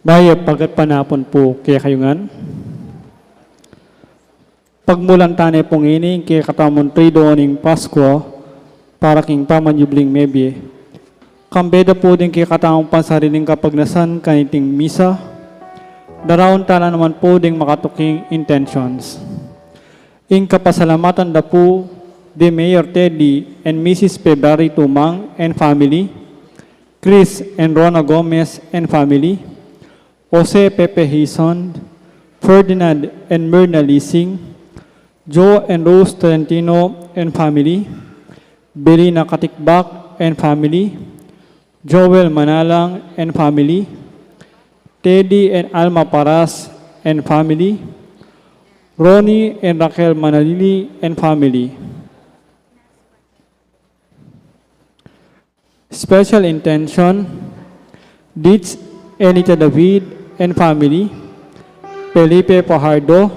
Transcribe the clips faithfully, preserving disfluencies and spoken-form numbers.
Mayap a gatpanapun pu kekayu ngan. Pagmulan ta ne pu ngeni ing kekatamung triduo ning Paskua para king pamanyubling mebie. Kambe da pu ding kekatamung pansariling kapagnasan kaniting misa, daraun ta la naman pu ding makatuking intentions. Ing kapasalamatan da pu di Mayor Teddy and Missus February Tumang and family, Chris and Rona Gomez and family, Jose Pepe Hison, Ferdinand and Myrna Lising, Joe and Rose Tolentino and family, Belina Katikbak and family, Joel Manalang and family, Teddy and Alma Paras and family, Ronnie and Raquel Manalili and family. Special intention, Ditch Enita David and family, Felipe Fajardo,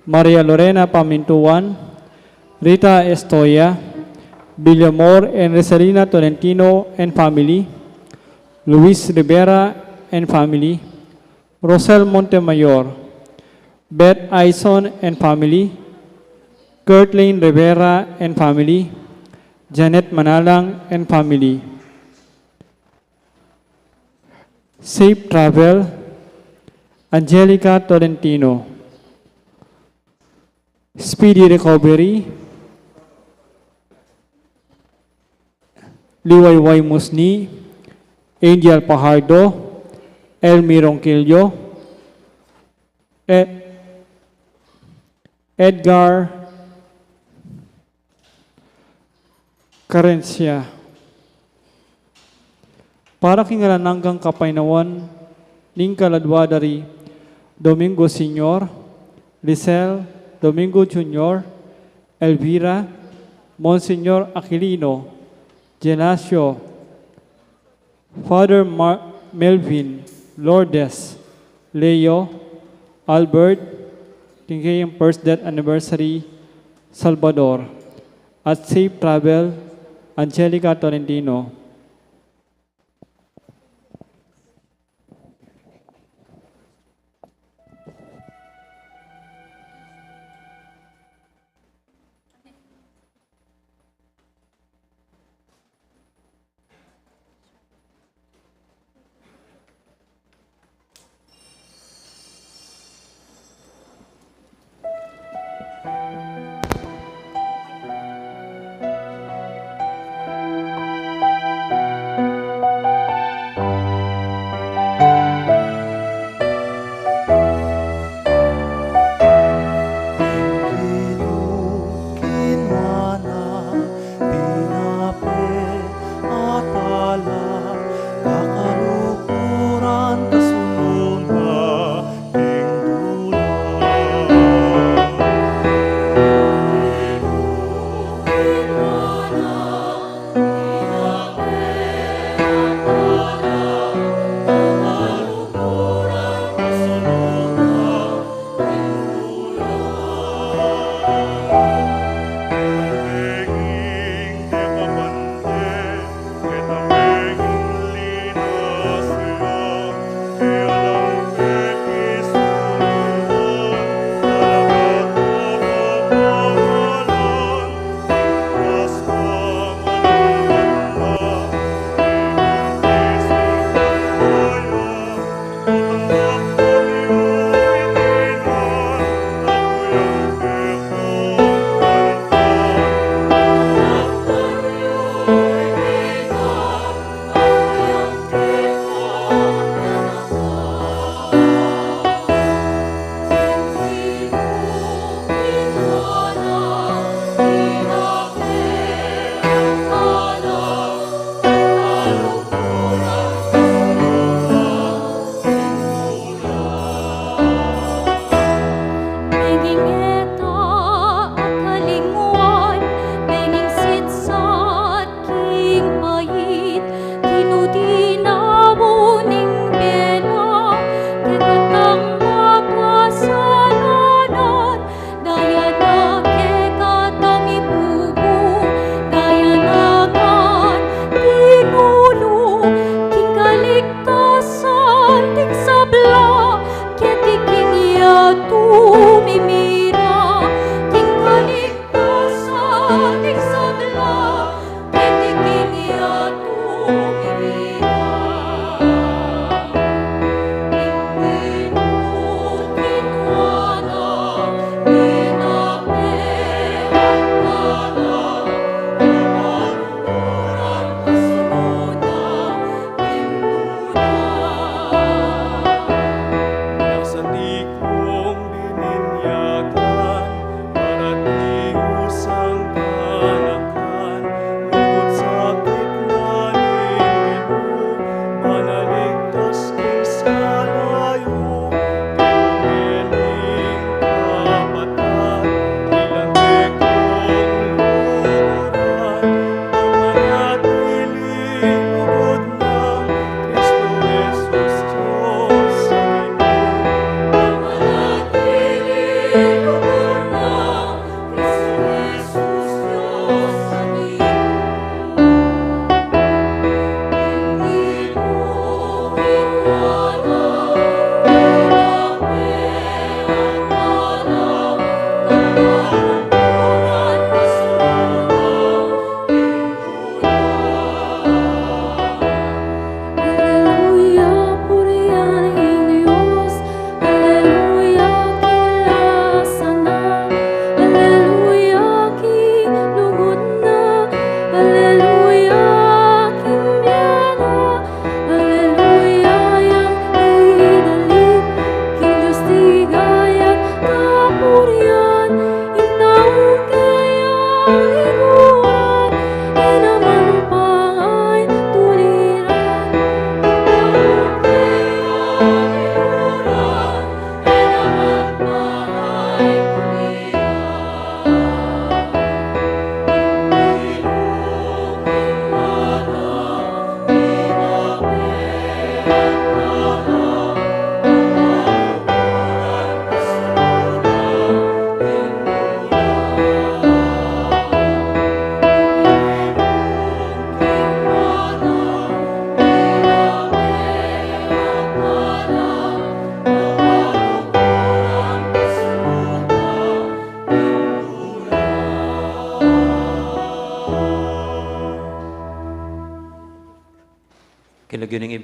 Maria Lorena Pamintuan, Rita Estoya, Villamor and Rosalina Tolentino and family, Luis Rivera and family, Rosel Montemayor, Beth Aison and family, Kirtlin Rivera and family, Janet Manalang and family. Safe travel, Angelica Tolentino. Speedy recovery, Liwayway Musni, Angel Fajardo, Elmi Ronquillo, E-, Edgar Carencia. Para king alang anggang kapaynawan ning kaladwa da ri Domingo Senior, Lisel, Domingo Junior, Elvira, Monsignor Aquilino, Gelasio, Father Mar-, Melvin, Lourdes, Leo, Albert, king kayang first death anniversary, Salvador, at safe travel, Angelica Tolentino.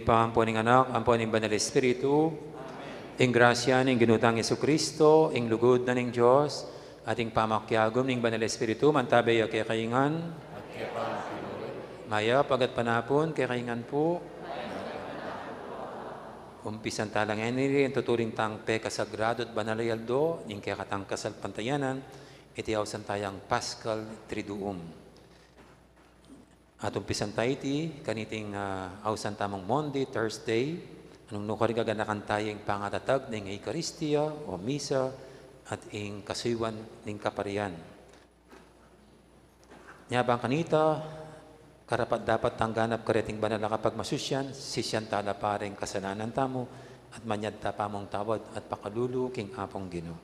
Ibpa, ampo ning Anak, ampo ning Banal Espiritu. Ing grasya ning Ginu tang Jesucristo, ing lugud na ning Dios, at ing pamakiagum ning Banal Espiritu, mantabe ya kekayu ngan. Mayap a gatpanapun kekayu ngan pu. Umpisan tala ngeni ing tuturing tang pekasagrado at banal a aldo ning kekatang kasalpantayanan, iti ausan tayang Paschal Triduum. At umpisan ta iti kaniting, ah, ausan tamung Maundy, Thursday, nung nukarin gaganakan taya ing pangatatag ning Eukaristia o Misa at ing kasuyuan ning kaparian. Nya bang kanita, karapat-dapat tang ganap kareting banal a kapagmasusyan, sisian tala pa ring kasalanan tamu, at manyad ta pamung tawad at pakalulu king Apung Ginu.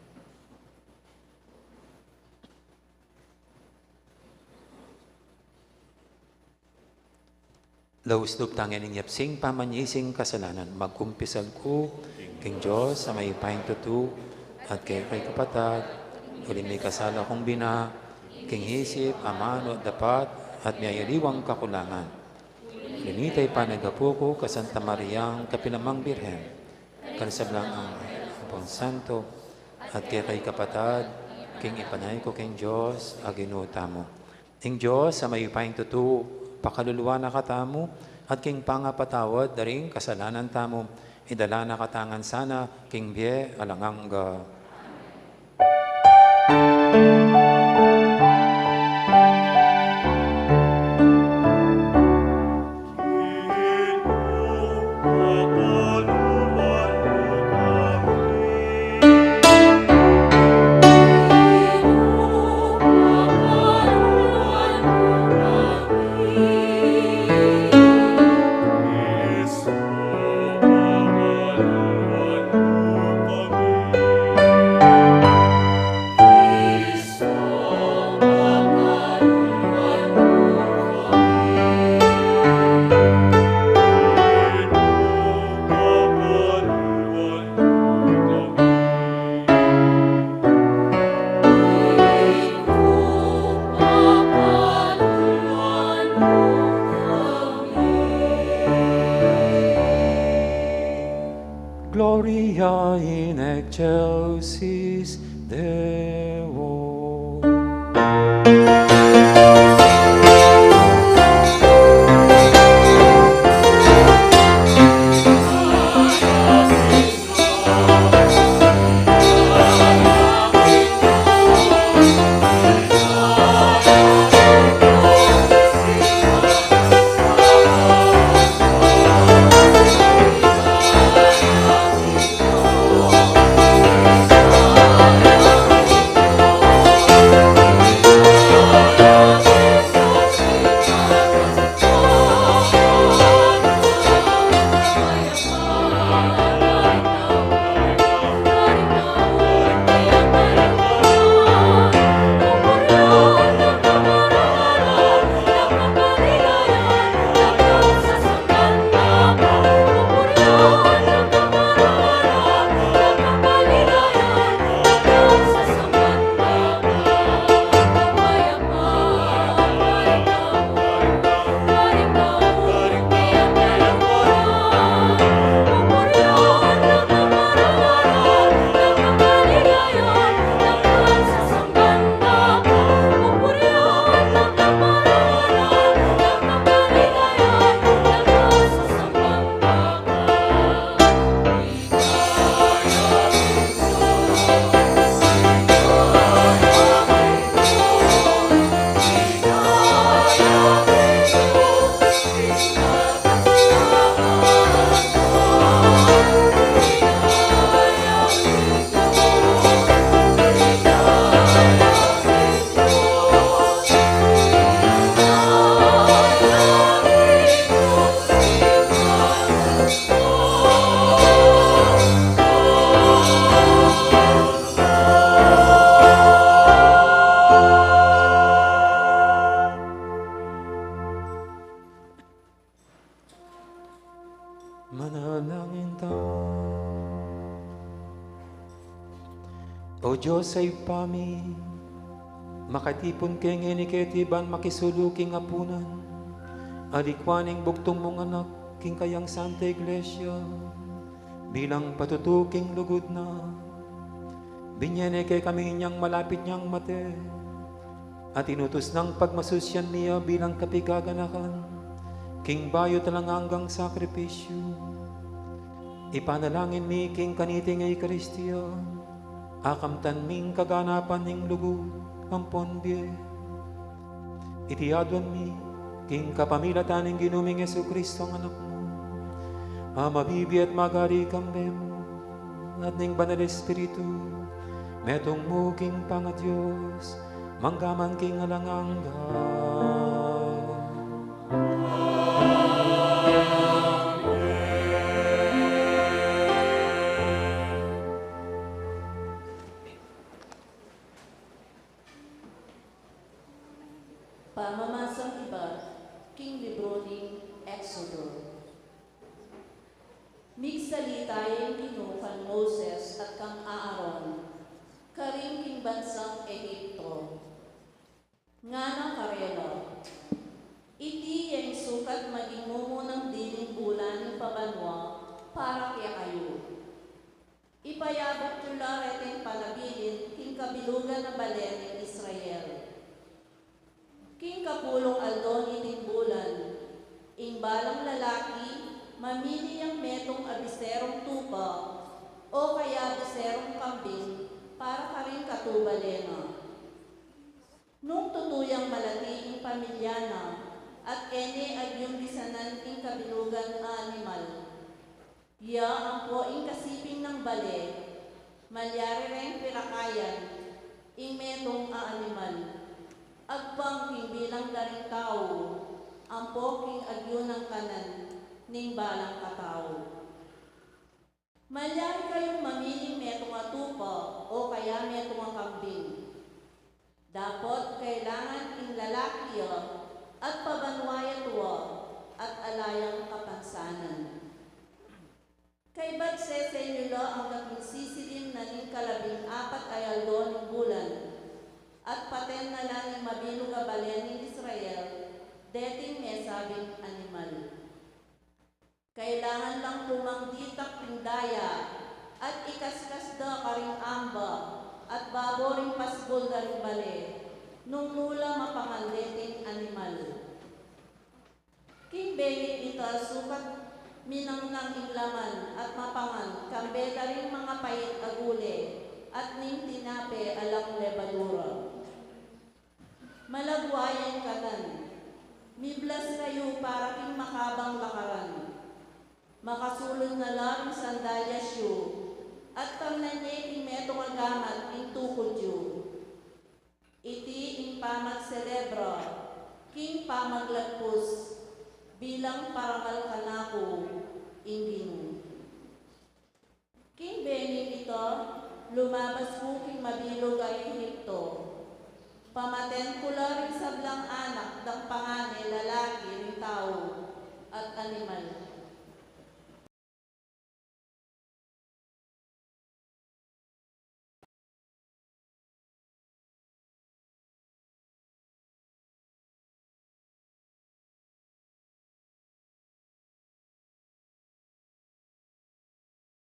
Laus lub ta ngeni ing yapsing pamanyising kasalanan, magkumpisal ku king Dios a mayupayang tutu, at kekayu kapatad, uling mikasala kung bina, king isip, amanu, dapat, at miyayaliwang kakulangan. Uling ita ing panagapu ku kang Santa Mariang kapilan man Birhen, kang sablang anghel ampon santo, at kekayu kapatad, king ipanay ku king Dios a Ginu tamu. Ing Dios a mayupayang tutu, pakaluluan na katamu, at king pangapatawad da ring kasalanan tamu, idala na katamu ngan sana king bie alang angga. Gloria in excelsis Deo. Manalangin tamu. O Dios a Ibpa mi, makatipun ke ngeni keti ban makisulu king apunan a likwan ning bugtung mung Anak, king kayang Santa Iglesia, bilang patutu king lugud na, binye ne kekami inyang malapit nyang mate, at inutus nang pagmasusyan mi ya bilang kapigaganakan king bayu at alang anggang sakripisyu. Ipanalangin mi king kaniting Eukaristia, akamtan ming kaganapan ning lugud ampon bie. Iti aduan mi king kapamilatan ning Ginu ming Jesucristo, a Anak mu, a mabibie at magari kambe mu, at ning Banal Espiritu, metung mu king pangaDios, mangga man king alang angga. Pamamasang ibat king libru ning Exodo. Migsalita ya ing Ginu kang Moses at kang Aaron, karin king bansang Egipto. Ngana karela, iti ya ing sukat maging mumunang diling bulan ning pabanua para kekayu. Ipayabut yu la reting panabilin king kabilugan a bale ning Israel. King kapulung aldo niting bulan, ing balang lalaki mamili yang metung a biserung tupa o kaya biserung kambing para karing katubale na. Nung tutu yang malati ing pamilya na at e ne agyung bisanan ing kabilugan a animal, ya ampo ing kasiping nang bale, malyari reng pirakayan ing metung a animal, agpang king bilang da ring tau ampo king agyu nang kanan ning balang katau. Malyari kayung mamiling metung a tupa o kaya metung a kambing. Dapot kailangan ing lalaki ya at pabanua ya tua at ala yang kapansanan. Kaybat sesen yu la angga king sisilim na ning kalabing apat a aldo ning bulan, at paten na la ning mabilug a bale ning Israel deting mesabing animal. Kailangan lang pumang ditak king daya at ikaskas da karing amba at babo ring pasbul da ring bale, nung nu la mapangan deting animal. King bengi ita sukat minangnang ing laman at mapangan kambe da ring mangapait a gule at ning tinape alang lebadura. Malagwa ya ing kanan. Miblas kayu para king makabang lakaran. Makasulud na la ring sandalyas yu at kamnan ye king metung a gamat ing tukud yu. Iti ing pamagselebra king pamaglagpus bilang parangal kanaku ing Ginu. King benging ita, lumabas ku king mabilug a Egipto. Pamaten ku la ring sablang anak dang pangane lalaki ring tau at animal.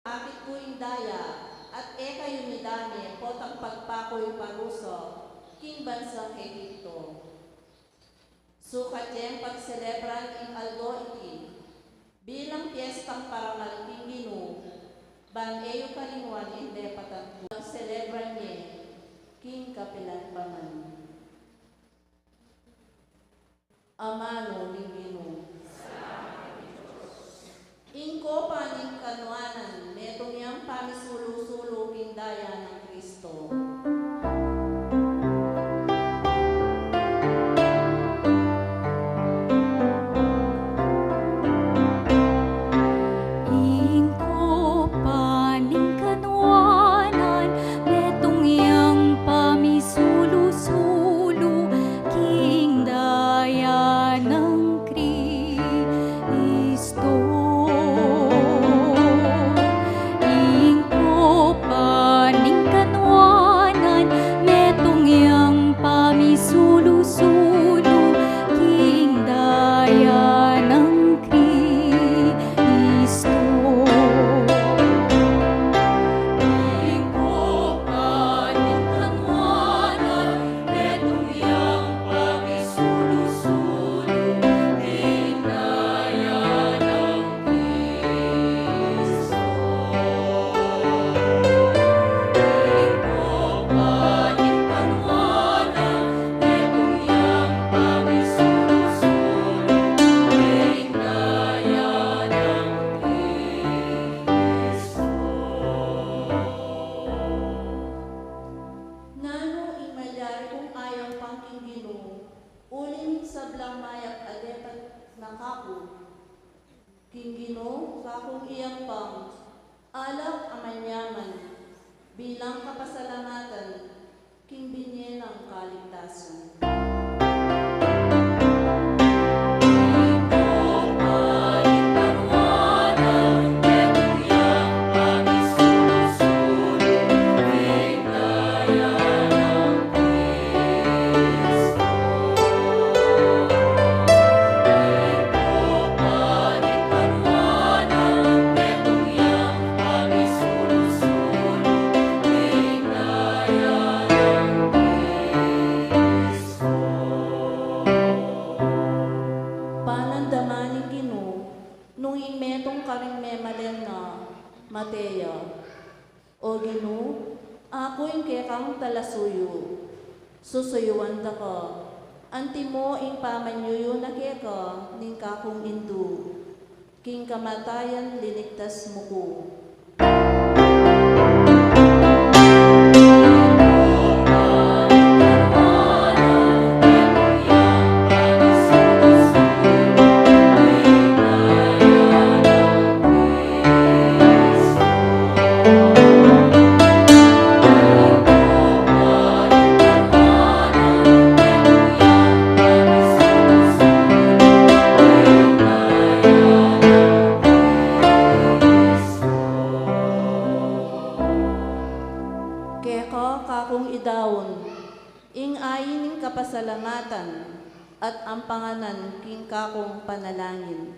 Akit ku ing daya at e kayu midame potang pagpaku ing parusa king bansang Egipto. Sukat yeng pagselebran ing aldo iti bilang piestang parangal king Ginu, ban e yu kalingwan ing depatan ku. Selebran ye king kapilan pa man. Amanu ning Ginu. Ing kopa ning kanuanan, metung yang pamisulu-sulu king daya nang Kristo. Ing kopa ning kanuanan, metung yang pamisulu-sulu king daya nang Kristo. Ing kopa ning kanuanan, alak a manyaman bilang kapasalamatan king binye nang kaligtasan. Panandaman ning Ginu nung ing metung karing memalen na, mate ya. O Ginu, aku ing kekang talasuyu. Susuyuan da ka, antimo ing pamanyuyu na keka ning kakung indu. King kamatayan linigtas mu ku. Keka kakung idaun ing ain ning kapasalamatan at ampanganan king kakung panalangin.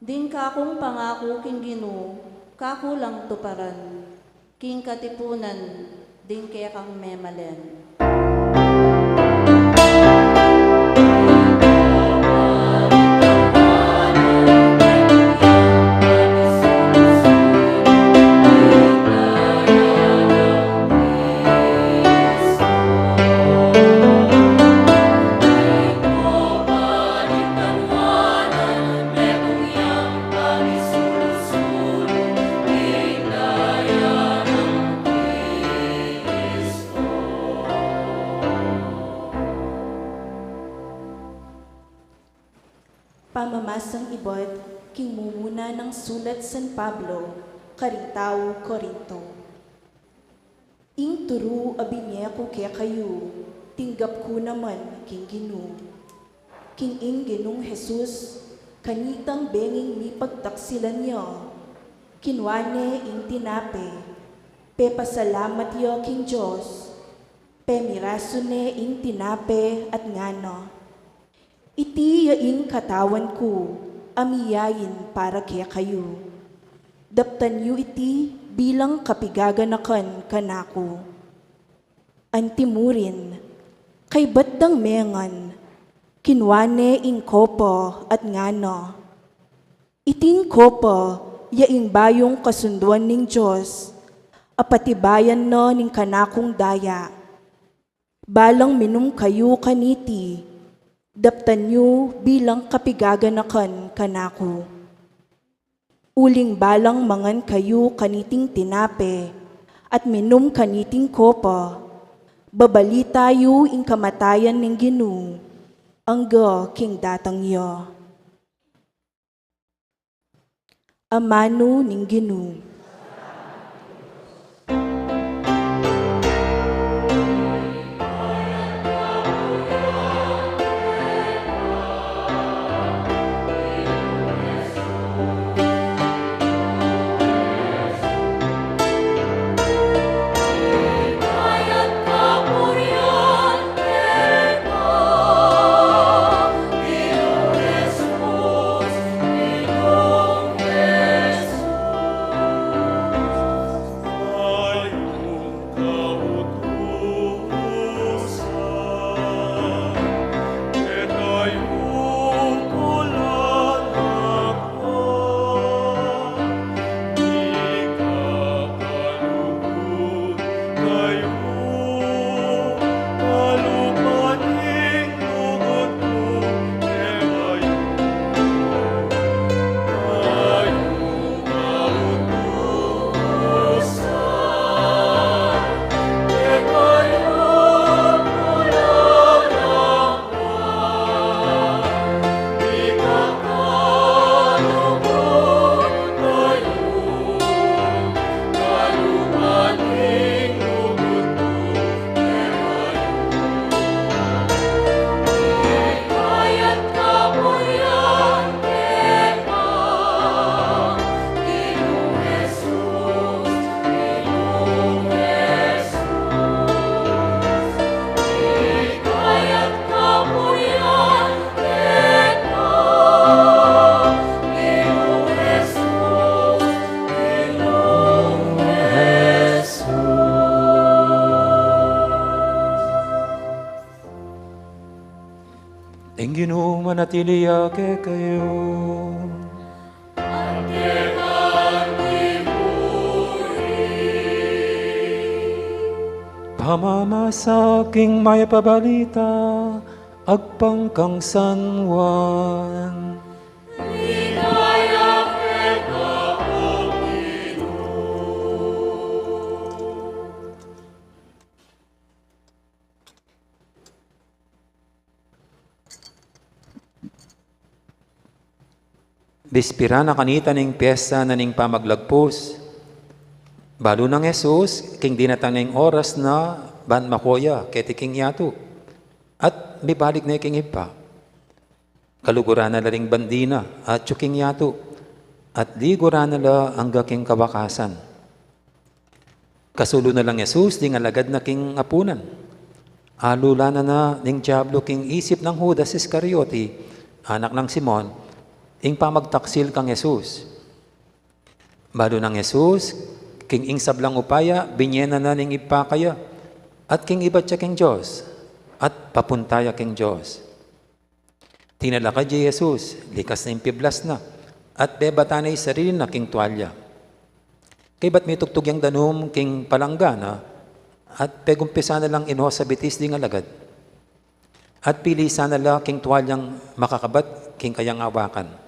Ding kakung pangaku king Ginu, kaku lang tuparan, king katipunan ding kekang memalen. Pamamasang ibat king mumuna nang sulat San Pablo karing tau Corinto. Ing turu a binye ku kekayu, tinggap ku naman king Ginu. King ing Ginung Jesus, kanitang benging mipagtaksilan ya, kinua ne ing tinape, pepasalamat ya king Dios, pemirasu ne ing tinape at ngana: Iti ya ing katawan ku, a miyain para kekayu. Daptan yu iti bilang kapigaganakan kanaku. Antimurin, kaybat dang mengan, kinua ne ing kopa at ngana: Iting kopa ya ing bayung kasunduan ning Dios, a patibayan na ning kanakung daya. Balang minum kayu kaniti, daptan yu bilang kapigaganakan kanaku. Uling balang mangan kayu kaniting tinape at minum kaniting kopa, babalita yu ing kamatayan ning Ginu angga king datang ya. Amanu ning Ginu. Tili ya kekayu. Pamamasa king Mayap a Balita agpang kang San Juan. Bispira na kanita ning piesta na ning Pamaglagpus. Balu nang Jesus, king dinatang ning oras na ban mako ya keti king yatu, at mibalik ne king Ibpa. Kaluguran na la ring bandi na atyu king yatu, at liguran na la angga king kawakasan. Kasulu na lang Jesus ding alagad na king apunan. Alulanan na ning Diablo king isip nang Judas Iscariote, anak nang Simon, ing pamagtaksil kang Jesus. Balu nang Jesus, king ing sablang upaya, binye na na ning Ibpa kaya, at king ibat ya king Dios, at papunta ya king Dios. Tinalakad ya i Jesus, likas na ing piblas na, at bebatan na ing sarili na king tualya. Kaybat mitugtug yang danum king palanggana, at pegumpisa na lang inos a bitis ding alagad. At pilisan na la king tualyang makakabat king kayang awakan.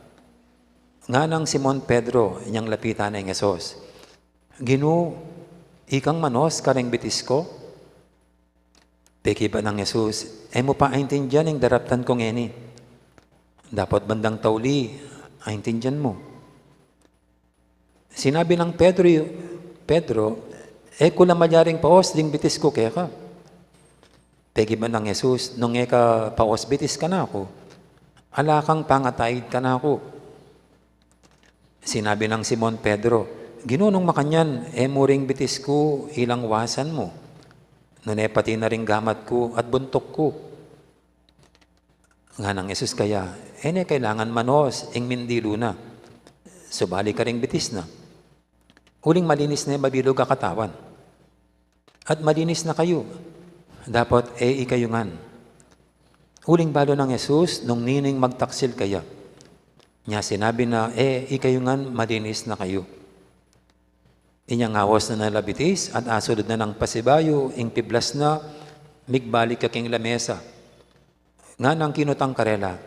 Nganang Simon Pedro, inyang lapitan neng Jesus, "Ginu, ikang manos kareng bitis ku?" Pekibat nang Jesus, "E mu pa aintindian ing daraptan ku ngeni. Dapot bandang tauli, aintindian mu." Sinabi nang Pedro, "Pedro, e ku la malyaring paos ding bitis ku keka." Pekibat nang Jesus, "Nung e ka paos bitis kanaku, ala kang pangataid kanaku." Sinabi nang Simon Pedro, "Ginu, nung makanyan, e mu ring bitis ku ilang wasan mu, nune pati na ring gamat ku at buntuk ku." Nganang Jesus kaya, "E ne kailangan manos ing mindilu na, subali karing bitis na. Uling malinis ne mabilug a katawan. At malinis na kayu, dapot e ikayu ngan." Uling balu nang Jesus nung nining magtaksil kaya, nya sinabi na, "E ikayu ngan, malinis na kayu." Inya ngawas na na la bitis, at asulud na nang pasibayu ing piblas na, migbalik ya king lamesa. Nganang kinutang karela,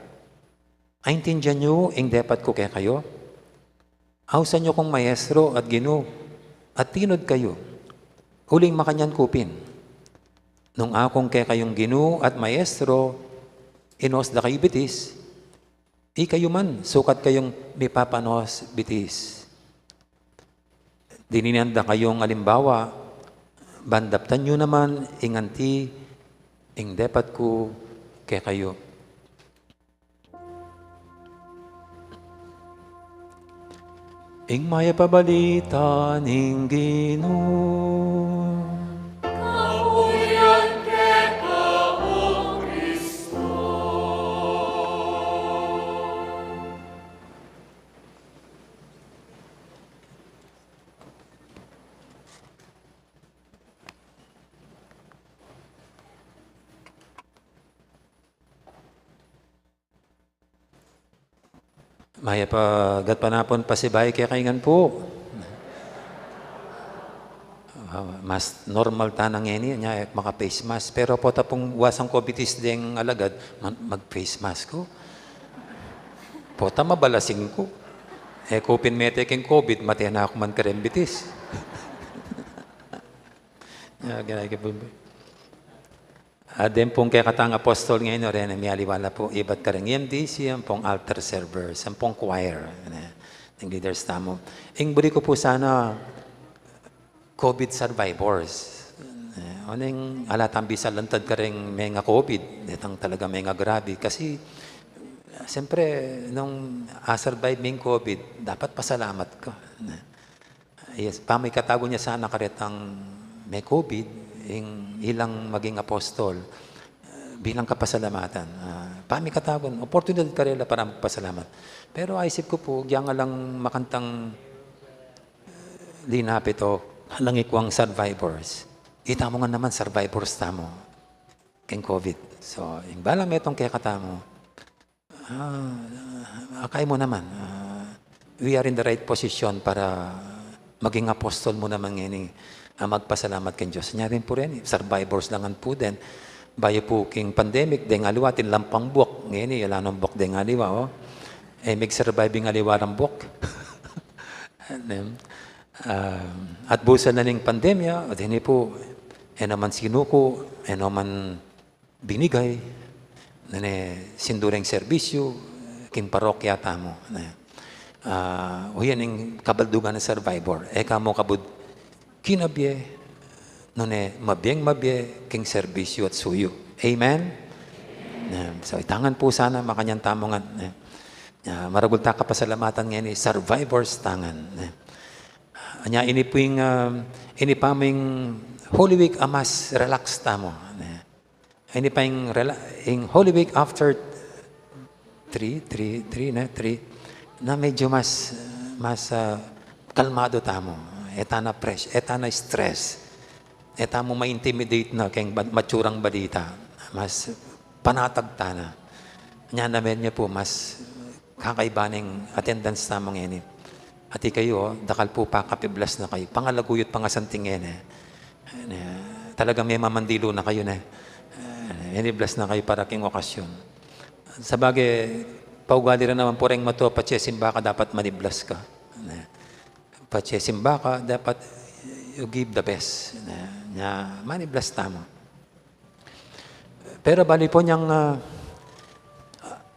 "Aintindian yu ing depat ku kekayu? Ausan yu kung Maestro at Ginu, at tinud kayu. Uling makanyan ku pin. Nung akung kekayung Ginu at Maestro, inos da kayu bitis, ikayu man, sukat kayung mipapanos bitis. Dininan da kayung alimbawa, ban daptan yu naman ing anti ing depat ku kekayu." Ing Mayap a Balita ning Ginu. Kapurian keka, O Kristo. Mayap a gatpanapun pasibayu kekayu ngan pu. Ah, mas normal ta na ngeni, nya e maka-face mask. Pero pota pung wasang COVID case deng alagad, man-, mag-face mask ku. Pota mabalasing ku. E ku pin mete keng COVID, mate na ku man kareng bitis. Ah, ganay ka, Bebe. Ah, den pung kekatang apostol ngeni, o reni, mialiwa la pu, ibat kareng M D C, ampong altar servers, ampong choir, ne, deng leaders tamu. Ing buri ku pu sana, COVID survivors. Ne, oneng ala tang bisa lantad kareng menga-COVID, detang talaga menga-grabe. Kasi, siyempre, nung a-survive me ing COVID, dapat pasalamat ka, ne. Yes, pamikatagun ya sana karetang me-COVID, ing ilang maging apostol, eh, bilang kapasalamatan. Ah, pamikatagun, oportunidad karela para magpasalamat. Pero aisip ku pu, agyang alang makantang, eh, linapit o alang ikwang survivors. Itamu ngan naman survivors tamu keng COVID. So, ing bala metung kekatamu, Ah, akay mu naman, ah, we are in the right position para maging apostol mu naman ngeni. Ah, magpasalamat keng Dios. Nya rin pu reni, survivors la ngan pu den. Bayu pu king pandemic, deng aliwa, atin lang pang buak. Ngeni, ala nang buak deng aliwa, o. E, mig-survive ing aliwa rang buak. Anem, ah, at busal na ning pandemya, o deni pu, e naman sinuku, e naman binigay, nune sindu reng serbisyu king parokya tamu, ne. Ah, o yan ing kabaldugan a survivor. E ka mu kabud kinabie, nune mabieng mabie king serbisyu at suyu. Amen? Ne, so, itangan pu sana, makanyan tamu ngan, ne. Ah, maragul ta kapasalamatan ngeni, survivors ta ngan, ne. Anya, ini pu ing, ah, ini pa mu ing Holy Week a mas relax tamu, ne. Ini pa ing rela-, ing Holy Week after three, three, three, ne, three, na medyu mas, mas, ah, kalmadu tamu. E ta na press-, e ta na stress. E tamu ma-intimidate na keng ba-, matsurang balita. Mas panatag ta na. Nya naman nya pu, mas kakaiba ning attendance tamu ngeni. At ikayu, o, dakal pu pakapiblas na kayu. Pangalaguyut, pangasanting ngeni. Ne, talagang memamandilu na kayu, ne. E, mani-bless na kayu para king okasyon. Sabagay, paugali rin naman pu reng matua, patse simba ka dapat mani-bless ka. Ne. Patse simba ka dapat you give the best. Ne. Nya, mani-bless tamu. Pero bali pu nyang, ah,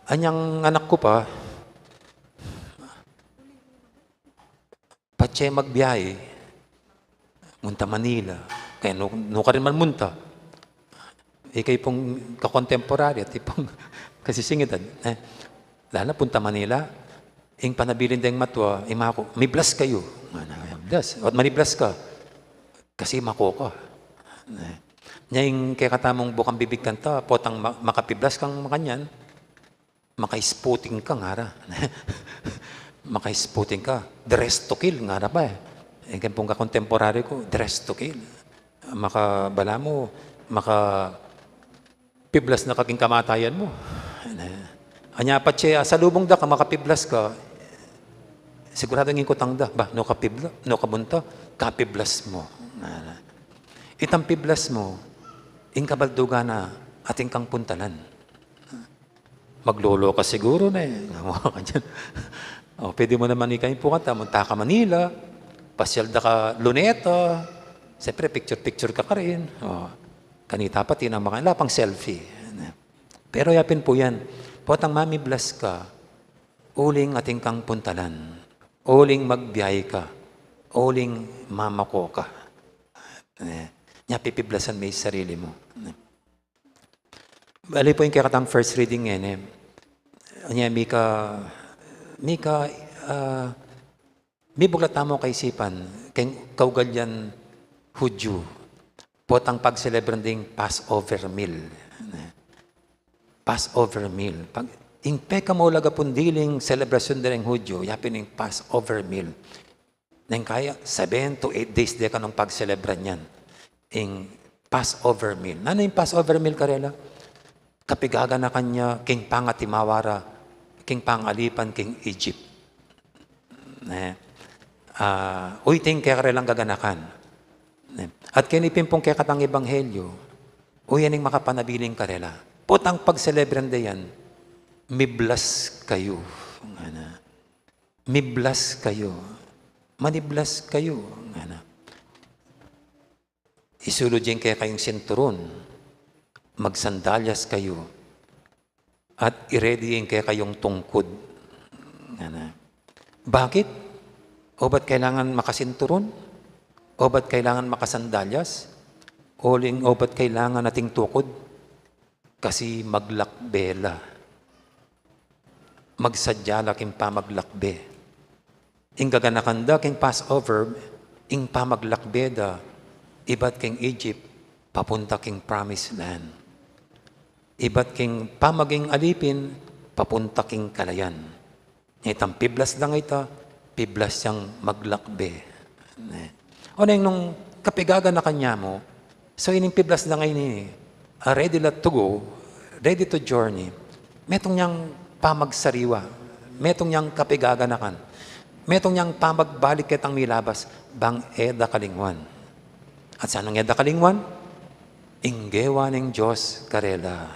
anyang anak ku pa, patse magbiahe, munta Manila, kaya nu-, nukarin man munta. Ikayu pung ka-contemporary at ipung kasisingit, e. Lala punta Manila, ing panabilin deng matua, imaku, "Miblas kayu." Ngana, "Miblas. At maniblas ka. Kasi mako ka." E. Nya ing kekatamung bukang bibig kanta, potang ma-, makapiblas kang makanyan, maka-spotting ka, ngara. Maka-spotting ka. Dress to kill, ngara pa, e. Ing keng pung ka-contemporary ku, dress to kill. Maka, balamu, maka-piblas na ka king kamatayan mu. Anya patse, ah, salubung da ka, makapiblas ka, siguradu ing kutang da, "Ba, nu ka pibla-, nu ka munta?" "Kapiblas mu." Itang piblas mu, ing kabaldugan na atin kang puntalan. Maglolo ka siguru, ne. O, pwede mu naman ikayu pu kanta, munta ka Manila, pasyal da ka Luneta, siyempre, picture-picture ka karin. O, kanita pa, tinang makanyan, ala pang selfie. Pero yapin pu yan, potang mami-bless ka, uling atin kang puntalan, uling magbiahe ka, uling mamako ka. E, nya pipiblasan me ing sarili mu. Bali pu ing kekatang first reading ngeni, e. Anya, mika, mika, ah, mibuklat tamu kaisipan keng kaugalian Hudyu, potang pagselebran ding Passover meal. Passover meal. Pag, ing pekamaulaga pung diling selebrasyun da reng Hudyu, yapin ing Passover meal. Neng kaya, seven to eight days de kanu pagselebran yan. Ing Passover meal. Nanu ing Passover meal karela? Kapigaganakan ya king pangatimawa ra, king pangalipan king Egypt. Ne? Ah, uyu ing kekarelang gaganakan. Ne? At keni pin pung kekatang ebanghelyu, uyu ing makapanabilin karela. Potang pagselebran de yan, "Miblas kayu." Ngana. "Miblas kayu. Maniblas kayu." Ngana. Isulud ye ing kekayung sinturun, magsandalyas kayu, at i-ready ye ing kekayung tungkud. Ngana. Bakit? Obat kailangan makasinturun? Obat kailangan makasandalyas? Uling obat kailangan ating tukud? Kasi maglakbe la. Magsadya la king pamaglakbe. Ing gaganakan da king Passover, ing pamaglakbe da, ibat king Egypt, papunta king Promised Land. Ibat king pamaging alipin, papunta king kalayan. Itang piblas da ngeni, piblas yang maglakbe. Ne. O neng nung kapigaganakan ya mu, so ining piblas da ngeni, ah, ready la to go, ready to journey. Metung yang pamagsariwa, metung yang kapigaganakan, metung yang pamagbalik ketang milabas, bang e da kalingwan. At sanung e da kalingwan? Ing gewa ning Dios karela.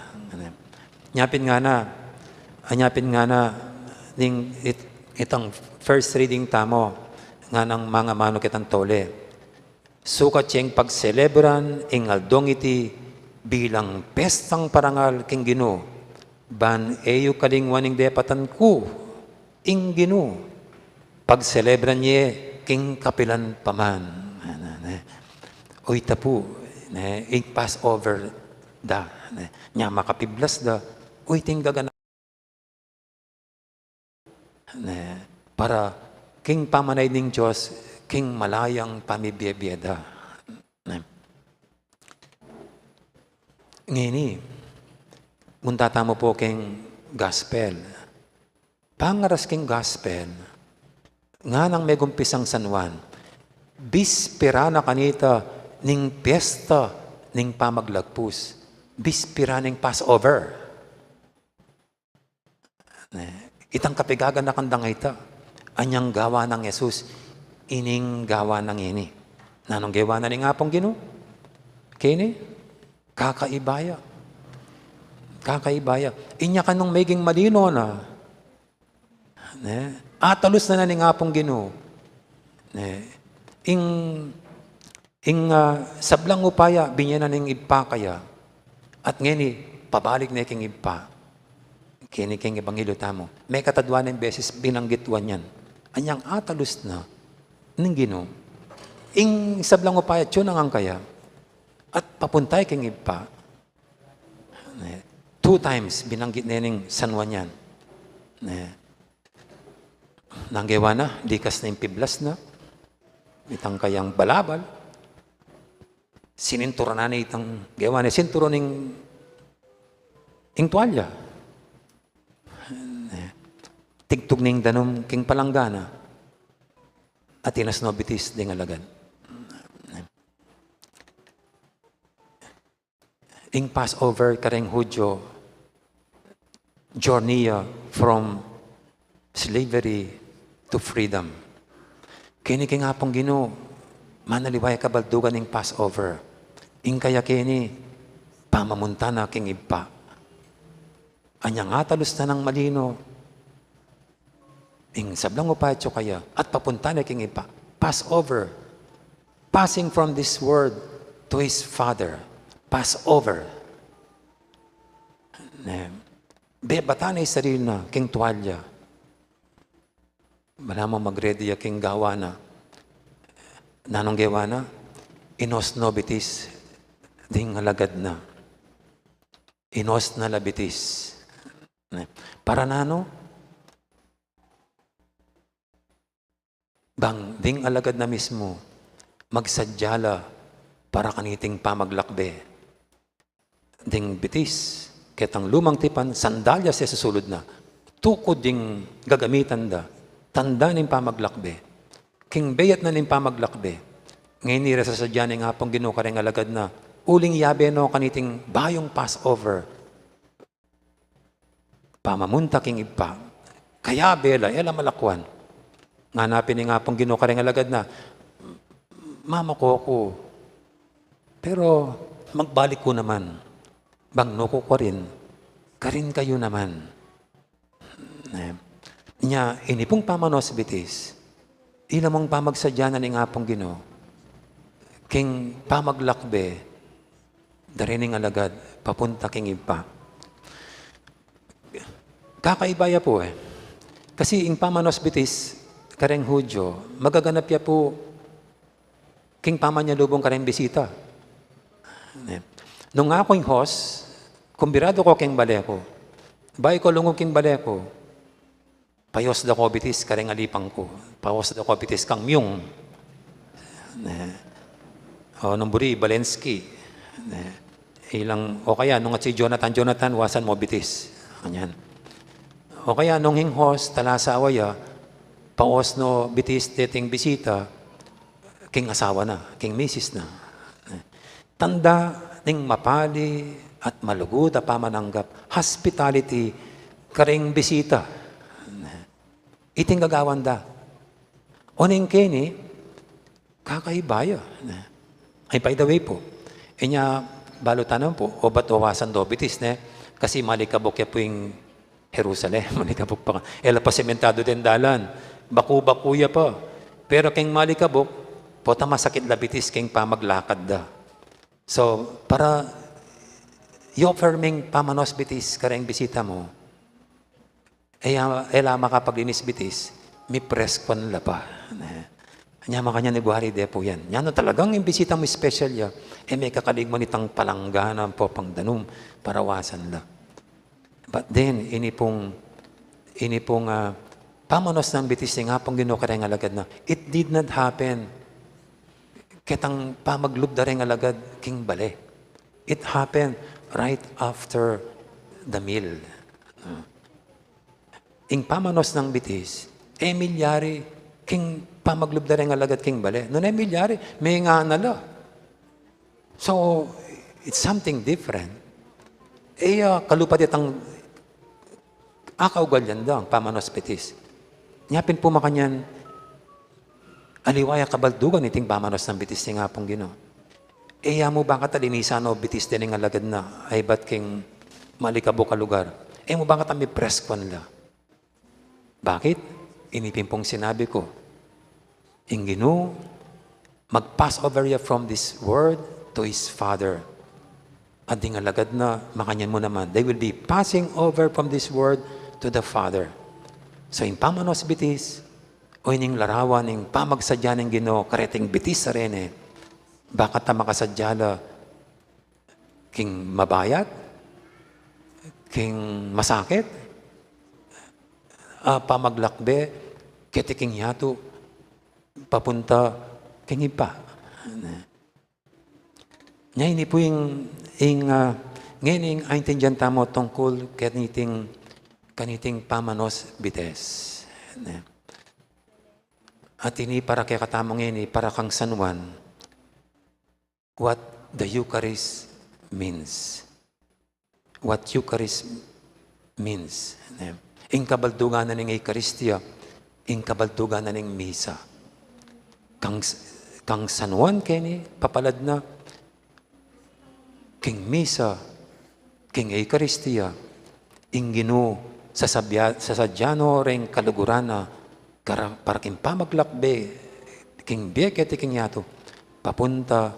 Nya pin ngana, nya pin ngana, ning it-, itang first reading tamu, nganang mangamanu ketang tole. Sukat yeng pagselebran ing aldong iti bilang pestang parangal king Ginu, ban e yu kalingwan ing depatan ku, ing Ginu, pagselebran ye king kapilan pa man. Ne, ne, ne. Uy, ita pu, ne, ing Passover da, ne, nya makapiblas da, uy, tinggagan ne, para king pamanayad ning Dios, king malayang pamibiebie da. Ne. Ngeni, munta tamu pu king gospel. Pangaras king gospel, nganang megumpisang San Juan, bispera na kanita ning pesta ning pamaglagpus, bispera ning Passover. Ne, itang kapigaganakan da nga ita, anyang gawa nang Jesus, ining gawa na ngeni. Nanung gewa na ning Apung Ginu? Keni? Kakaiba ya. Kakaiba ya. Inya kanung meging malino na. Ne? Atalus na na ning Apung Ginu. Ne? Ing, ing, ah, sablang upaya, binye na ning Ibpa kaya. At ngeni, pabalik ne king Ibpa. Keni king ebanghelyo tamu. Mekatadua neng beses binanggit wa niyan. Anyang atalus na ning Ginu. Ing sablang upaya, atyu na ngan kaya. At papunta ya king Ibpa. Ne, two times binanggit ne ning San Juan yan. Ne, nang gewa na, likas na ing piblas na, itang kayang balabal, sininturan na ne itang gewa ne, sinturon ning, ing tuwalya. Ne, tigtug ning danum king palanggana, at inas no bitis ding alagad. Ne. Ing Passover kareng Hudyo, journey ya from slavery to freedom. Keni king Apung Ginu, manaliwa ya kabaldugan ning Passover. Ing kaya keni, pamamunta na king Ibpa. Anyang atalus na nang malino, ing sablang upaya atyu kaya, at papunta na king Ibpa. Passover. Passing from this world to his Father. Passover. Ne, bebatan ne ing sarili na king tuwalya. Balamu mag-ready ya king gawa na. Nanung gewa na? Inos no bitis ding alagad na. Inos na la bitis. Ne. Para nanu? Bang ding alagad na mismu, magsadya la para kaniting pamaglakbe. Ding bitis, ketang lumang tipan, sandalias ya susulud na. Tukud ding gagamitan da, tanda ning pamaglakbe. King beyat na ning pamaglakbe, ngeni ra sasadya ning Apung Ginu kareng alagad na, uling yabe no kaniting bayung Passover. Pamamunta king Ibpa. Kayabe la, e la malakwan. Ngana pin ning Apung Ginu kareng alagad na, mamako ku. Pero magbalik ku naman. Bang nuku ku karin, karin kayu naman. Ne. Nya, ini pung pamanos bitis, ila mung pamagsadya na ning Apung Ginu king pamaglakbe da rening alagad papunta king Ibpa. Kakaiba ya pu e. Kasi ing pamanos bitis kareng Hudyo, magaganap ya pu king pamanyalubong kareng bisita. Ne. Nung aku ing host, kumbidadu ku king bale ku. Bayu ku lungub king bale ku, payos da ku bitis kareng alipang ku. Payos da ku bitis kang Myung. Ne. O nung buri, Balenski. Ne. Ilang, o kaya nung atsi Jonathan, Jonathan, wasan mu bitis. Kanyan. O kaya nung ing host, talasawa ya, payos no bitis deting bisita, king asawa na, king misis na. Tanda ning mapali at malugud a pamananggap, hospitality, kareng bisita. Iting gagawan da. Oneng keni, kakaiba ya. Ay, by the way pu, inya balu tamu pu, obat wawasan do bitis, ne? Kasi malikabuk ya pu ing Jerusalem, malikabuk pa. E la pa sementadu deng dalan. Baku-baku ya pa. Pero keng malikabuk, pota masakit la bitis keng pamaglakad da. So, para i-offer meng pamanos bitis kareng bisita mu, e ya, e la makapaglinis bitis, mipreskuan la pa. Ne? Nya makanyan i guari de pu yan. Nya nu talagang ing bisita mu special ya, e mekakaligman itang palanggana ampong danum para wasan la. But then, ini pung, ini pung, ah, pamanos nang bitis ning Apung Ginu kareng alagad na. It did not happen ketang pamaglub da reng alagad king bale. It happened right after the meal. Ah. Ing pamanos nang bitis, e milyari king pamaglub da reng alagad king bale. Nune milyari, mengana la. So, it's something different. E ya kalupa detang akaugalian dang pamanos bitis. Nya pin pu makanyan, aliwa ya kabaldugan iting pamanos nang bitis ning Apung Ginu. E ya mu ba kata linisan no bitis dening alagad na, aybat king malikabuk a lugar. E mu ba kata mipreskuan la. Bakit? Ini pin pung sinabi ku. Ing Ginu, mag-pass over ya from this world to his Father. At ding alagad na, makanyan mu naman, they will be passing over from this world to the Father. So, ing pamanos bitis, o ining larawan ning pamagsadya ning Ginu kareting bitis a reni, ba kata makasadya la king mabayat, king masakit, a pamaglakbe keti king yatu papunta king Ibpa. Nya ini pu ing, ing, ah, ngeni ing aintindian tamu tungkul kaniting, kaniting pamanos bitis. Ne? At ini para kekatamu ngeni, para kang San Juan, what the Eucharist means. What Eucharist means. Ne? Ing kabaldugan na ning Eukaristia, ing kabaldugan na ning Misa. Kang, kang San Juan keni, papalad na, king Misa, king Eukaristia, ing Ginu, sasabya-, sasadya no reng kaluguran na, kara-, para king pamaglakbe, king bie keti king yatu, papunta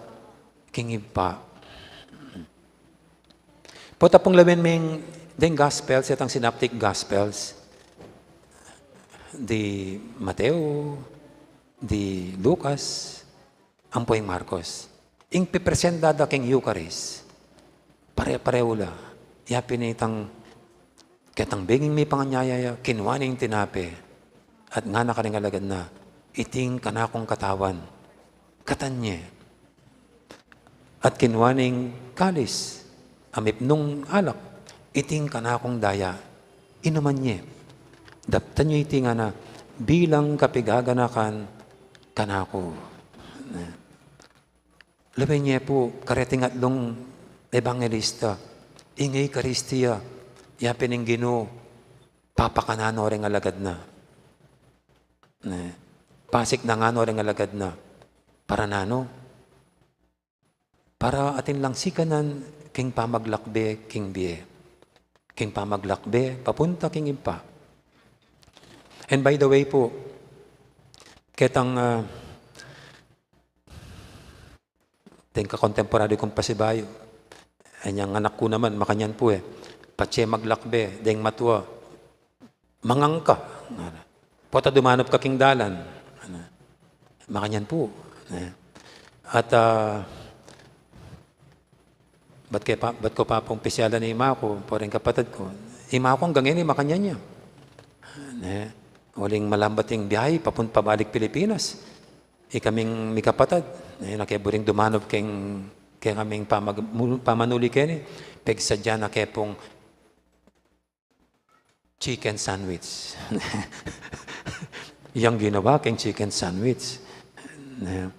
king Ibpa. Pota pung lawen ming deng Gospels, itang Synoptic Gospels, di Mateo, di Lucas, ampo ing Marcos. Ing pipresenta da king Eucharist, pare-parehu la. Ya pin itang ketang benging mipanganyaya ya, kinua ne ing tinape, at ngana karing alagad na, "Iti ing kanakung katawan, katan ye." At kinua ne ing kalis a mipnung alak, "Iti ing kanakung daya, inuman ye. Daptan ye iti," ngana, "bilang kapigaganakan kanaku." Lawen ye pu, kareting atlung ebanghelista, ing Eukaristia, ya pin ing Ginu, papakanan no reng alagad na. Ne, pasiknangan no reng alagad na. Para nanu? Para atin lang sikanan king pamaglakbe king bie. King pamaglakbe papunta king Ibpa. And by the way pu, ketang, ah, deng kakontemporary kung pasibayu, inyang anak ku naman, makanyan pu e. Patse maglakbe, deng matua, "Mangang ka." Pota dumanup ka king dalan, makanyan pu. At, ah, bat ke pa, bat ku pa pung pisyalan ing ima ku, ampo reng kapatad ku. Ima ku anggang ngeni, makanyan ya. Ne, uling malambat ing biahe, papun-, pabalik Pilipinas. Ikaming mikapatad, ne, na ke buring dumanup keng, kekaming pamag-, mu-, pamanuli keni, pegsadya na ke pung chicken sandwich. Yang ginawa keng chicken sandwich. Ne,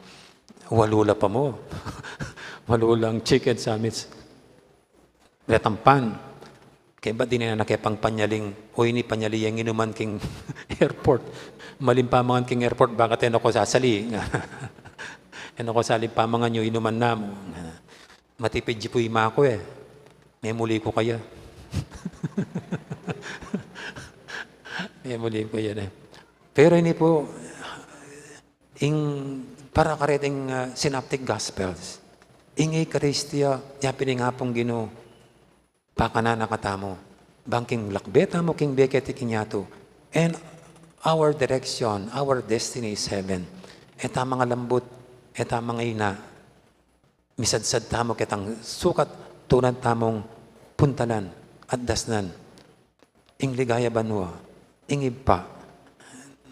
walu la pa mu. Walu lang chicken sandwich. Retang pan. Kaya ba di na nakepang panyaling, o ini panyali yang inuman king airport. Maling pamangan king airport, bakit e na ko sasali? E na ko sali pamangan yu, inuman na mu. Matipid ya pu ima ku e. Memuli ku kaya. Memuli ku kaya e. Pero ini pu, ing para kareting, ah, synoptic gospels. Ing Eukaristia, ya pin ing Apung Ginu, pakanan na katamu. Bang king lakbe tamu, king bie keti king yatu. And our direction, our destiny is heaven. E ta mangalambut, e ta mangaina. Misadsad tamu ketang sukat tulad tamung puntalan at dasnan. Ing ligaya banua, ing Ibpa.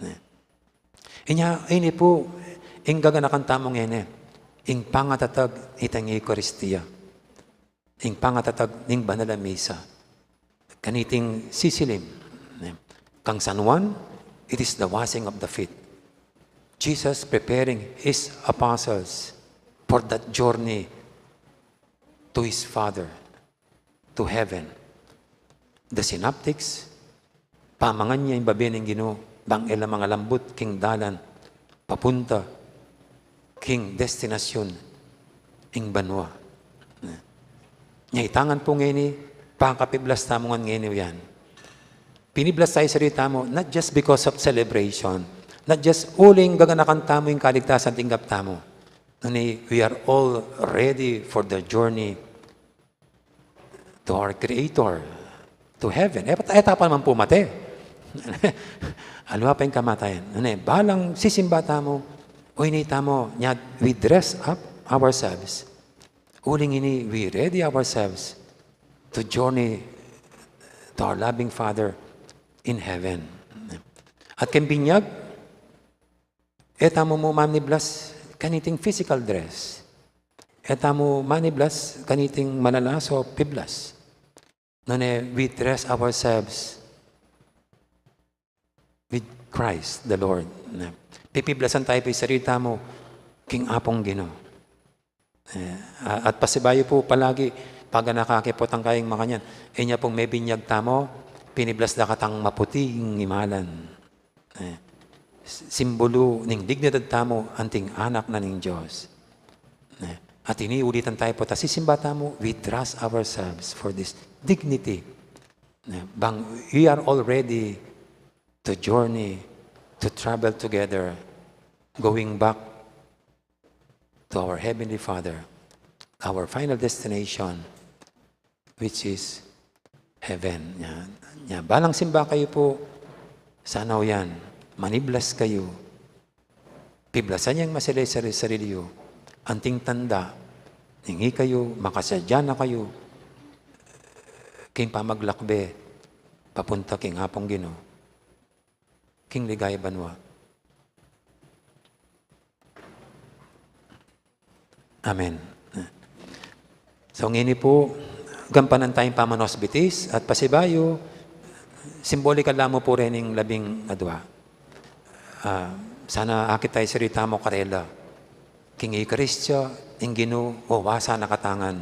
Ne. Inya, ini pu, ing gaganakan tamu ngeni, ing pangatatag itang Eukaristia. Ing pangatatag ning banal a misa. Kaniting sisilim, ne? Kang San Juan, it is the washing of the feet. Jesus preparing his apostles for that journey to his Father, to heaven. The synoptics, pamangan ya ing babie ning Ginu, bang e la mangalambut king dalan, papunta king destinasyun ing banua. Nya itangan pu ngeni, pakapiblas tamu ngan ngeni yan. Piniblas tamu sarili tamu, not just because of celebration, not just uling gaganakan tamu ing kaligtasan tinggap tamu. Nune, we are all ready for the journey to our Creator, to heaven. E, e ta pa naman pu mate. Aliwa pa ing kamatayan. Nune, balang sisimba tamu, o ini tamu, nya, we dress up ourselves. Uling ini, we ready ourselves to journey to our loving Father in heaven. At keng binyag, e tamu mu maniblas kaniting physical dress. E tamu maniblas kaniting malalaso piblas. Nune, we dress ourselves with Christ the Lord. Ne? Pipiblasan tamu pu ing sarili tamu king Apung Ginu. E, a-, at pasibayu pu palagi, pag nakakipot ang kayang makanyan, e nya pung mebinyag tamu, piniblas da katang maputing imalan. E, s-, simbulu ning dignidad tamu anting anak na ning Dios. E, at ini ulitan tamu pu, ta sisimba tamu, we dress ourselves for this dignity. E, bang we are all ready to journey, to travel together, going back to our Heavenly Father, our final destination, which is heaven. Nya, nya, balang simba kayu pu, sana yan, maniblas kayu, piblasan yang masilya ing sarili yu, anting tanda, ning ikayu, makasadya na kayu king pamaglakbe papunta king Apung Ginu, king ligaya banua. Amen. So, ngeni pu, gampanan tayang pamanausbitis at pasibayu, simbolikal la mu pu rening labing adua. A, sana akit tamu ing sarili tamu karela. King Eukaristia, ing Ginu, wawasan na katangan.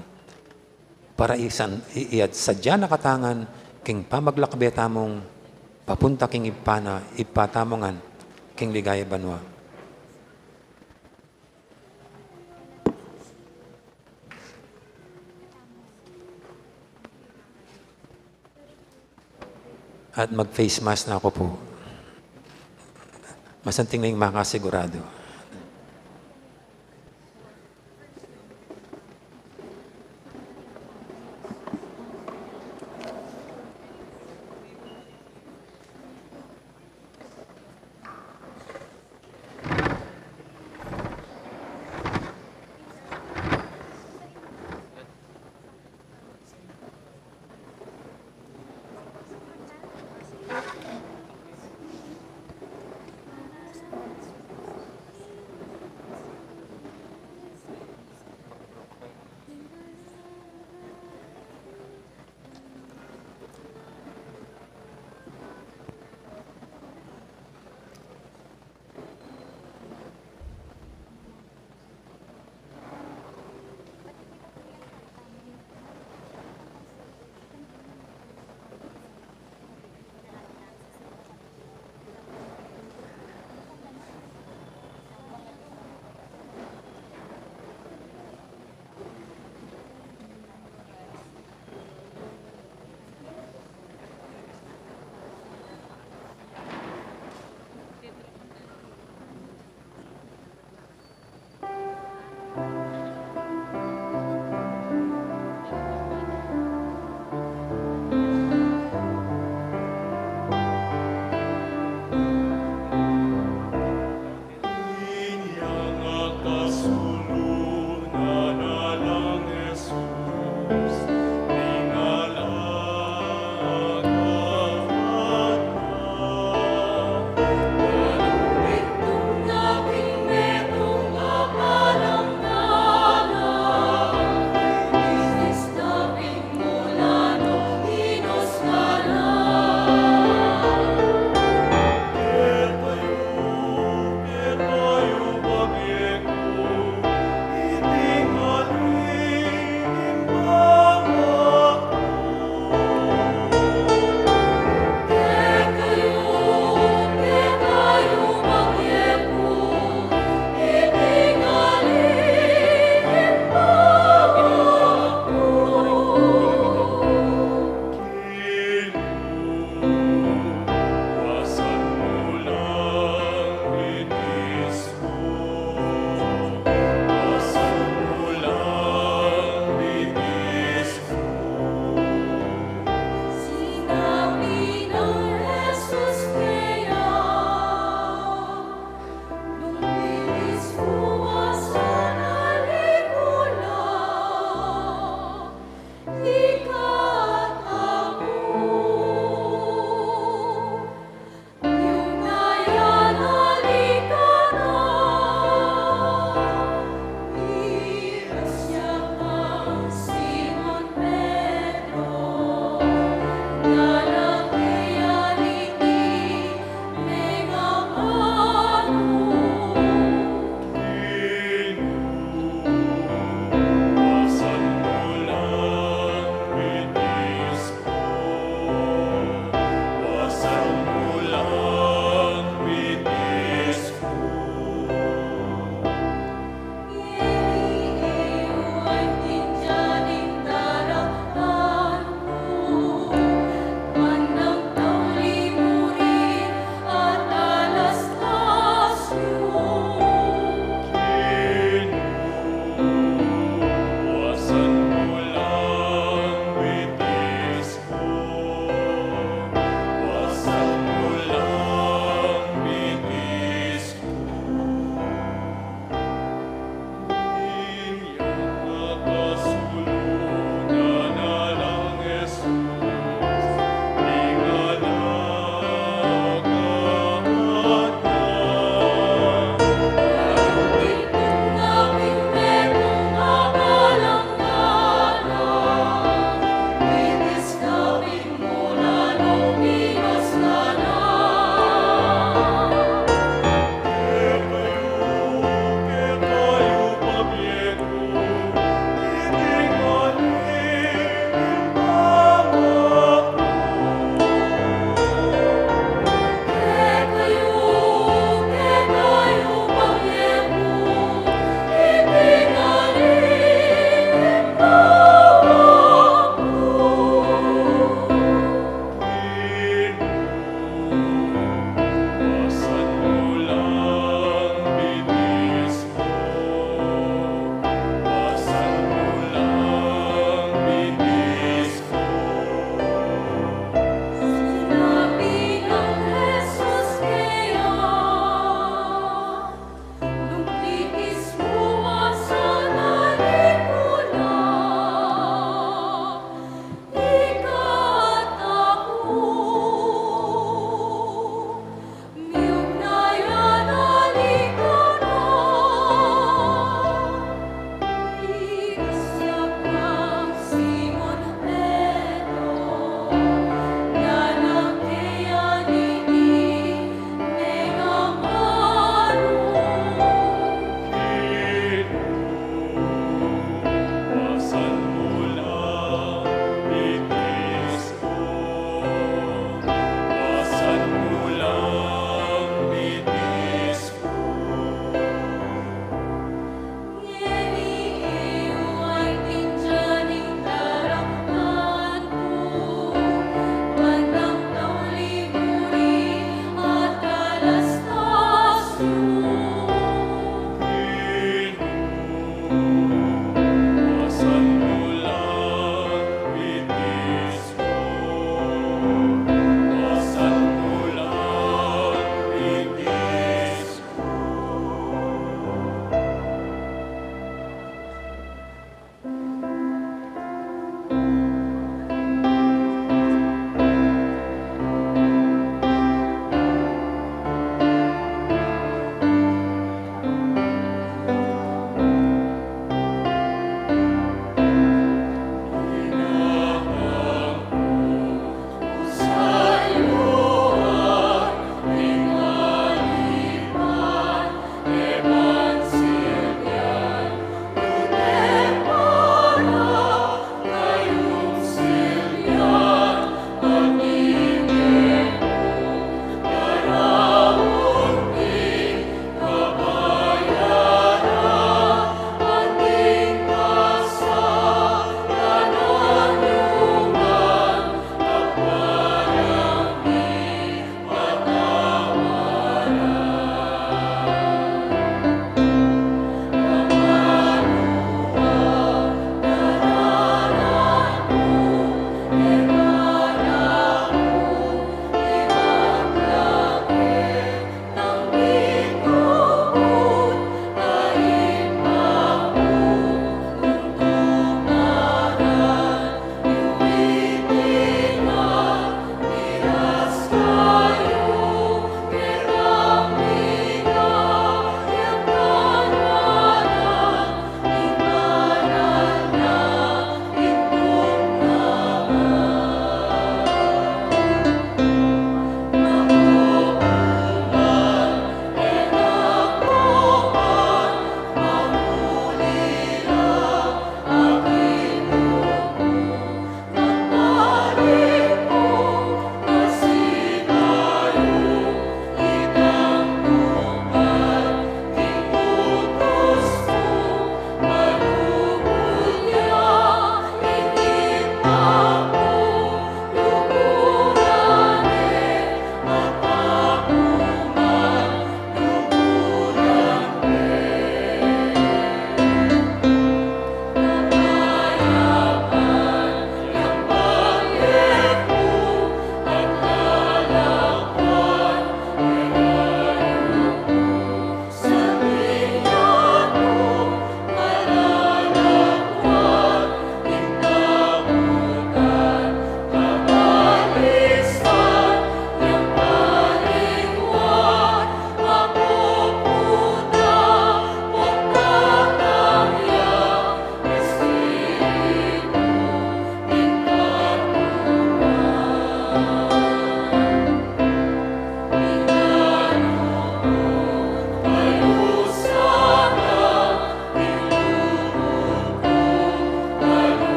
Para isan, i-, isadya na katangan, king pamaglakbe tamung papunta king Ibpa na, Ibpa tamu ngan, king ligaya banua. At mag-face mask na ku pu. Masanting na ing makasiguradu.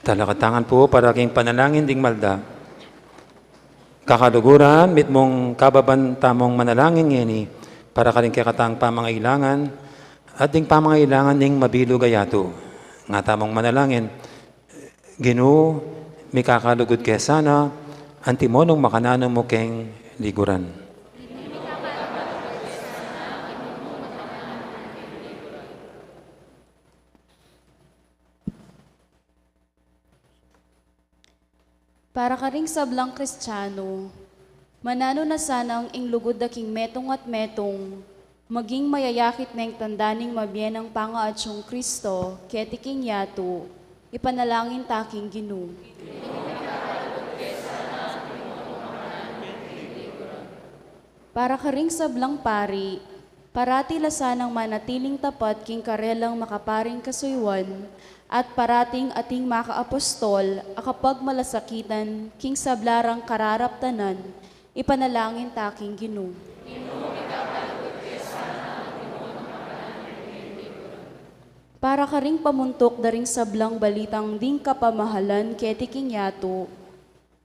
Talakad ta ngan pu para king panalangin ding malda. Kakaluguran, mitmung kababan tamung manalangin ngeni para karing kekatang pamangailangan at ding pamangailangan ning mabilug a yatu. Nga tamung manalangin, Ginu, mikakalugud ke sana, antimo nung makananu mu keng liguran. Para karing sablang Kristiano, mananu na sanang ing lugud da king metung at metung, maging mayayakit neng tanda ning mabie nang pangaatsung Kristo keti king yatu, ipanalangin ta king Ginu. Para karing sablang pari, parati la sanang manatiling tapat king karelang makaparing kasuyuan, at parating ating makaapostol a kapagmalasakitan king sabla rang kararaptanan, ipanalangin ta king Ginu. Para karing pamuntuk da ring sablang balitang ding kapamahalan keti king yatu,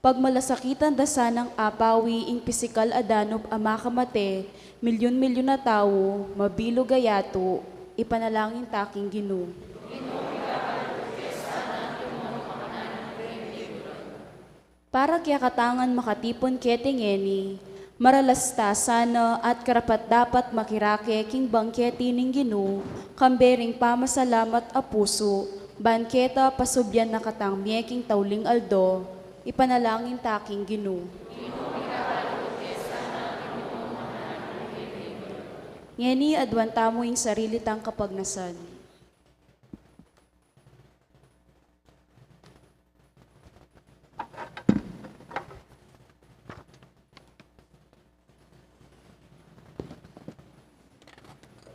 pagmalasakitan da sanang apawi ing pisikal a danup a makamate, milyun-milyun a tau, mabilug a yatu, ipanalangin ta king Ginu. Para kekatang makatipun keti ngeni, maralas ta sana at karapat-dapat makirake king bangketi ning Ginu, kambe ring pamasalamat a pusu, ban keta pasubyan na katang mie king tauling aldo, ipanalangin ta king Ginu. Ngeni aduan tamu ing sarili tang kapagnasan.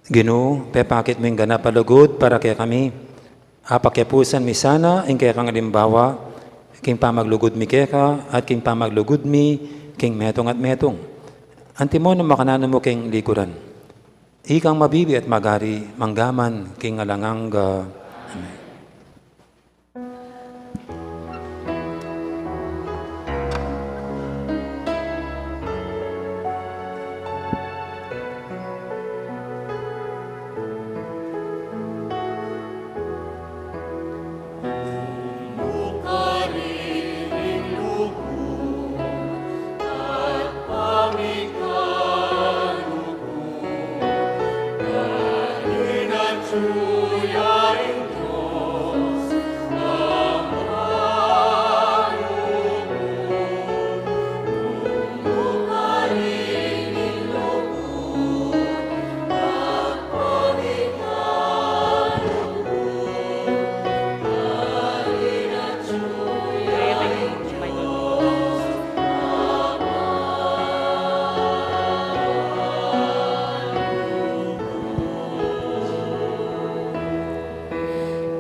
Ginu, pepakit mu ing ganap a lugud para kekami. Apakipusan mi sana ing kekang alimbawa king pamaglugud mi keka at king pamaglugud mi king metung at metung. Antimo nung makananu mu king liguran. Ikang mabibie at magari manggaman king alang angga. Amen.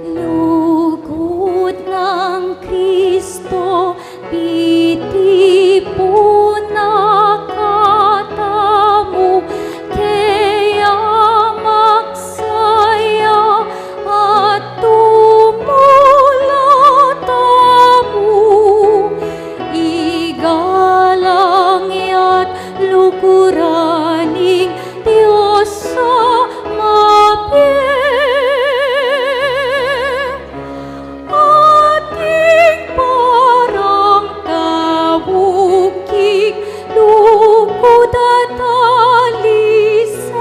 Lugud nang Kristo, pitipun na katamu, kaya magsaya at tumula tamu, igalang ya't luguran ing Dios a mabie. Ating parang tabuking lugud at alise.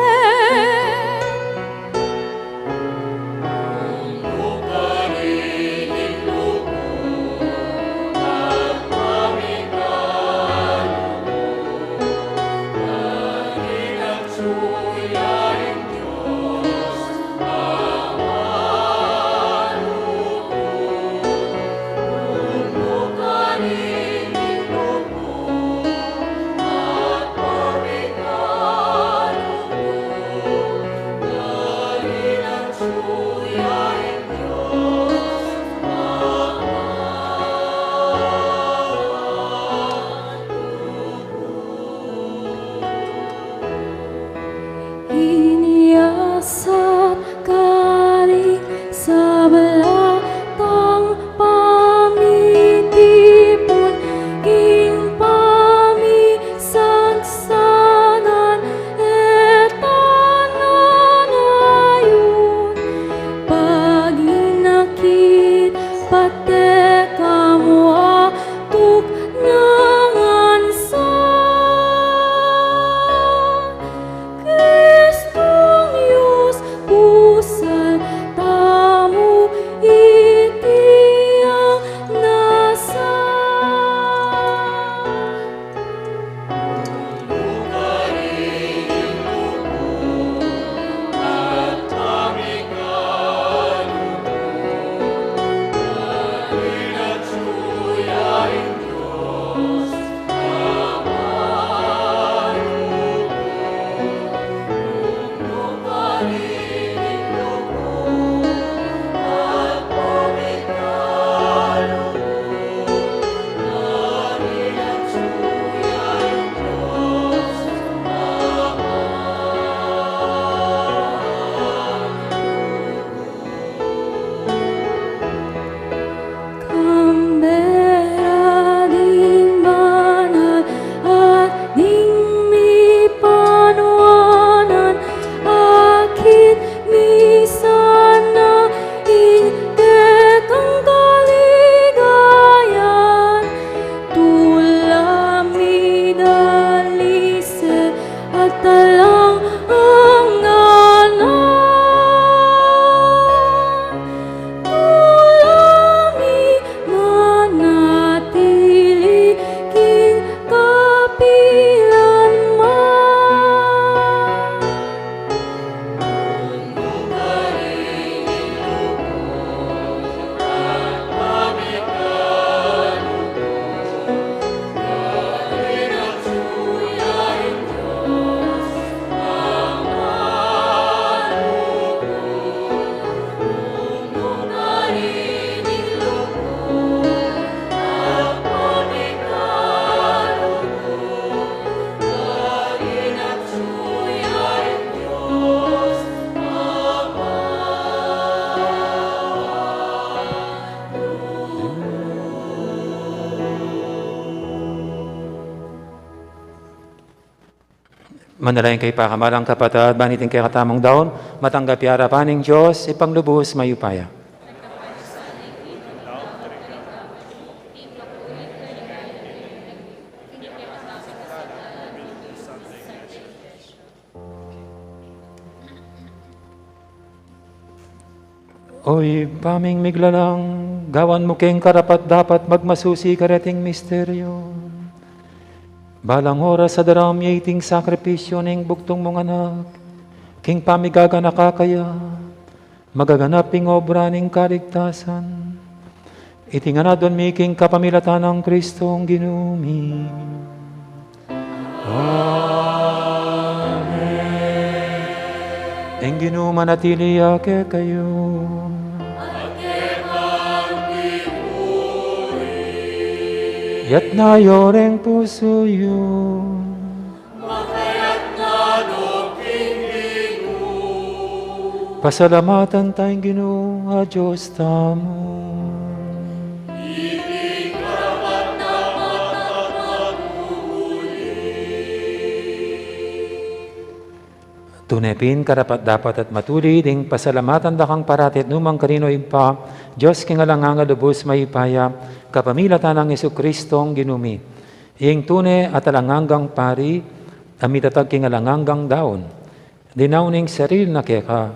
Manalangin kayu, pakamalan kung kapatad, ban iting kekatamung daun matanggap ya arapan ning Dios, Ibpang lubus mayupaya. O Ibpa ming miglalang, gawan mu keng karapat-dapat magmasusi kareting misteryo. Balang oras a daraun mi iting sakripisyu ning bugtung mung Anak, king pamigaganaka kaya, magaganap ing obra ning kaligtasan. Iti ngan aduan mi king kapamilatan nang Kristong Ginu mi. Amen. Ing Ginu manatili ya kekayu. Itas yu reng pusu yu. Pasalamatan taya ing Ginu a Dios tamu. Tune pin karapat-dapat at matulid ing pasalamatan da kang parati at nukarin man, Ibpa, Dios king alang angga, lubus mayupaya, kapamilatan nang Jesucristong Ginu mi. Ing tune at alang anggang pari, a mitatag king alang anggang daun, dinaun ne ing sarili na keka,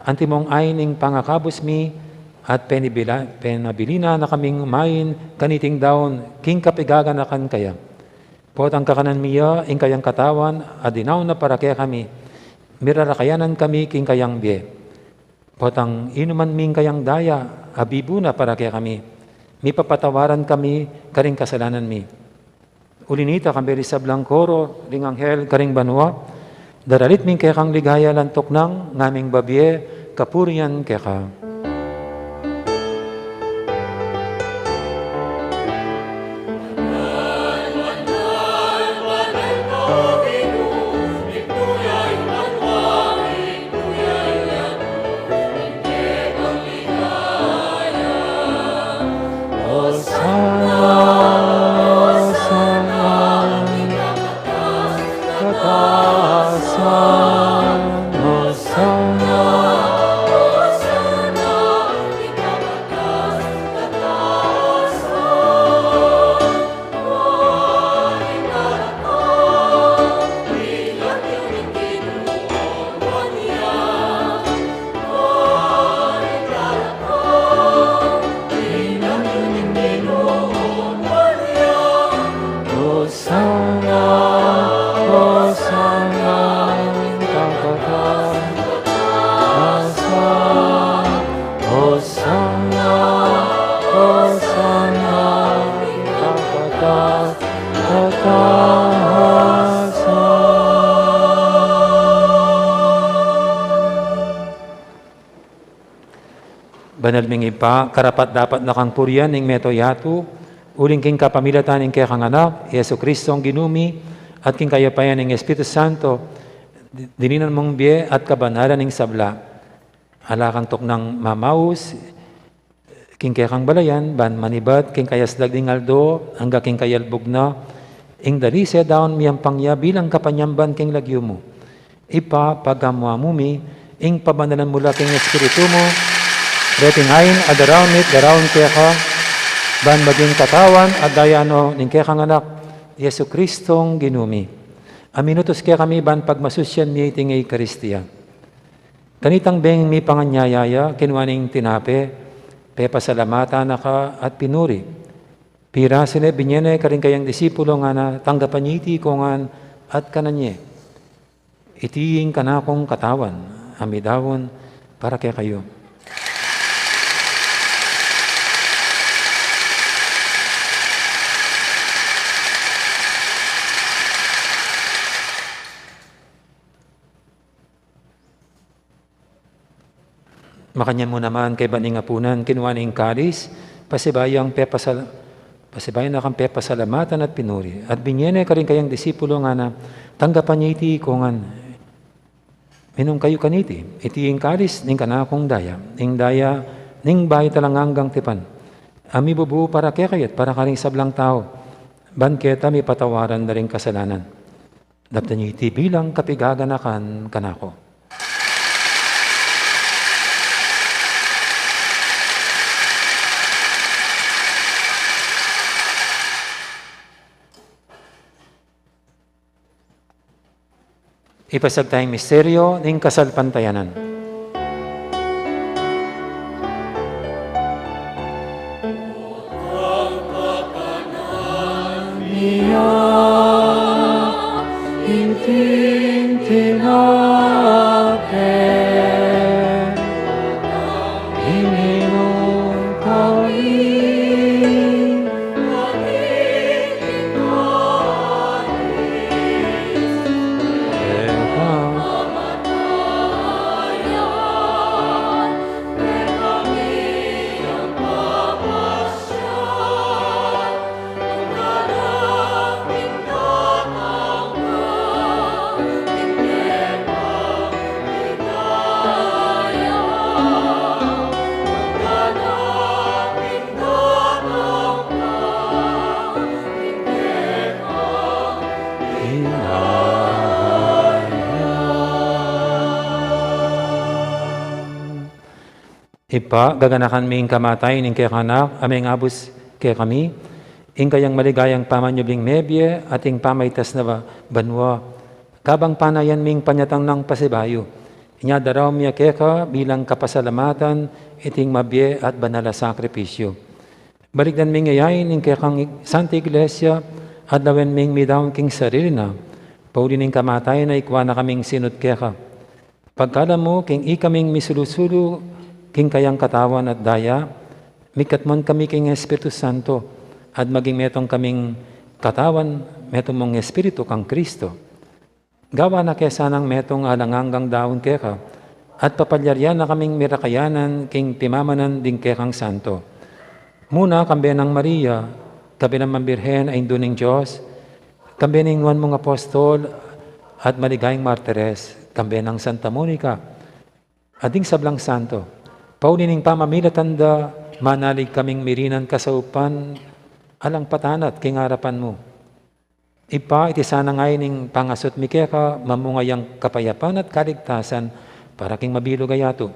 antimong ain ning pangakabus mi, at penibila-, penabilin na kaming main kaniting daun king kapigaganakan kaya. Potang kakanan mi ya ing kayang katawan a dinaun na para kekami, mirarakayanan kami king kayang bie. Potang inuman mi ing kayang daya a bibu na para kekami, mipapatawaran kami karing kasalanan mi. Uli na nita, kambe ring sablang koro ring anghel karing banua, daralit mi ing kekang ligaya, lantuk nang ngaming babie kapurian keka. Osana, Osana, katasan, Osana. Osana, Osana, katasan, Osana, Osana, katasan. Banal ming Ibpa, karapat-dapat na kang purian ing mabilug a yatu, uling king kapamilatan ning kekang Anak, Jesucristong Ginu mi, at king kayapayan ning Espiritu Santo, di-, dininan mung bie at kabanalan ing sabla. Ala kang tuknang mamaus king kekang balayan, ban manibat king kayaslag ning aldo, angga king kayalbug na, ing dalise daun miyampang ya bilang kapanyamban king lagyu mu. Ibpa, pagamu-amu mi ing pabanalan mu la king Espiritu mu, reting ain a daraun mi at daraun keka, ban maging katawan at daya no ning kekang Anak, Jesucristong Ginu mi, a minutus kekami ban pagmasusyan mi iting Eukaristia. Kanitang beng mipanganyaya ya, kinua ne ing tinape, pepasalamatan na ka at pinuri. Pirasu ne, binie ne karing kayang disipulo, ngana, tanggapan ye iti ikongan at kanan ye. Iti ing kanakung katawan, a midaun para kekayu. Makanyan mu naman kaybat ning apunan, kinua ne ing kalis, pasibayu yang pepasal-, pasibayu na kang pepasalamatan at pinuri. At binie ne karing kayang disipulo, ngana, tanggapan ye iti ikongan. Minum kayu kaniti, iti ing kalis ning kanakung daya, ing daya ning bayu at alang anggang tipan, a mibubu para kekayu at para karing sablang tau, ban keta mipatawaran da ring kasalanan. Daptan yu iti bilang kapigaganakan kanaku. Ipasiag taya ing misteryo ning kasalpantayanan. Ibpa, gaganakan mi ing kamatayan ning kekang Anak, a mengabus kekami, ing kayang maligayang pamanyubling mebie, at ing pamaitas na ba-, banua. Kabang panayan mi ing panyatang nang pasibayu, inya daraun mi ya keka bilang kapasalamatan iting mabie at banal a sakripisyu. Balikdan ming yayain ing kekang ig-, Santa Iglesia, at lawen ming midaun king sarili na, pauli ning kamatayan na ikua na kaming sinut keka. Pagkalam mu, king ikaming misulu-sulu king kayang katawan at daya, mikatmon kami king Espiritu Santo, at maging metung kaming katawan, metung mung Espiritu kang Kristo. Gawan na ke sanang metung alang anggang daun keka, at papalyarian na kaming mirakayanan king pimamanan ding kekang santo. Muna, kambe nang Maria, kabilang mang Birhen a Indu ning Dios, kambe ning nuan mung apostol at maligayang martires, kambe nang Santa Monica, at ding sablang santo, pauli ning pamamilatan da, manalig kaming mirinan kasaupan alang patanat king arapan mu. Ibpa, iti sana ngeni ing pangasut mi keka, mamunga yang kapayapan at kaligtasan para king mabilug a yatu.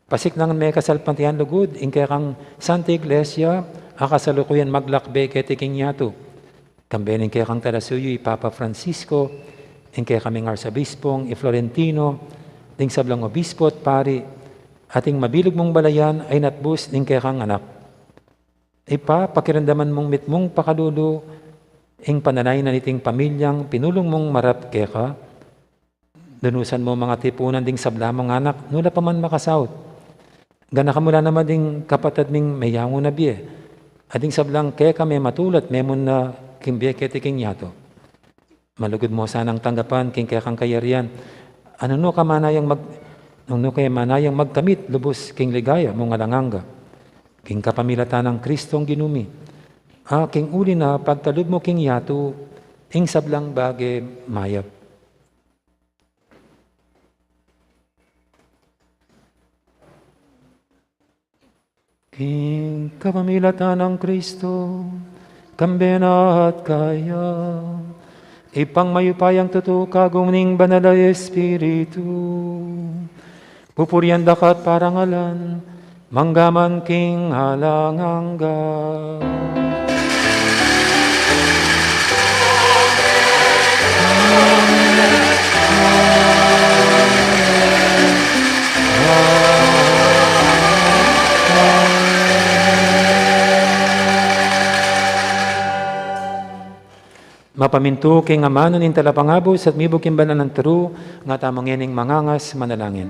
Pasiknangan me kasalpantayanan lugud ing kekang Santa Iglesia a kasalukuyan maglakbe keti king yatu. Kambe ning kekang talasuyu i Papa Francisco, ing kekaming Arsobispo, i Florentino, ding sablang obispo at pari, at ing mabilug mung balayan a inatbus ning kekang Anak. Ibpa, pakiramdaman mung mitmung pakalulu ing panalangin na niting pamilyang pinulung mung marap keka. Lunusan mu mang atipunan ding sabla mung anak, nu la pa man makasaut. Ganakan mu la naman ding kapatad ming meyangu na bie, at ding sablang keka mematula at memunna king bie keti king yatu. Malugud mu sanang tanggapan king kekang kayarian, a nung nu ka manayang mag-, nung nu ka manayang magkamit lubus king ligaya mung alang angga, king kapamilatan nang Kristong Ginu mi, a king uli na pagkalub mu king yatu ing sablang bage mayap. King kapamilatan nang Kristo, kambe na at kaya, Ibpang mayupayang tutu, kagum ning Banal a Espiritu, pupurian da ka at parangalan, mangga man king alang angga. Mapamintu king amanu ning Talapangabus at mibug king banal nang turu, nga tamu ngening mangangas manalangin.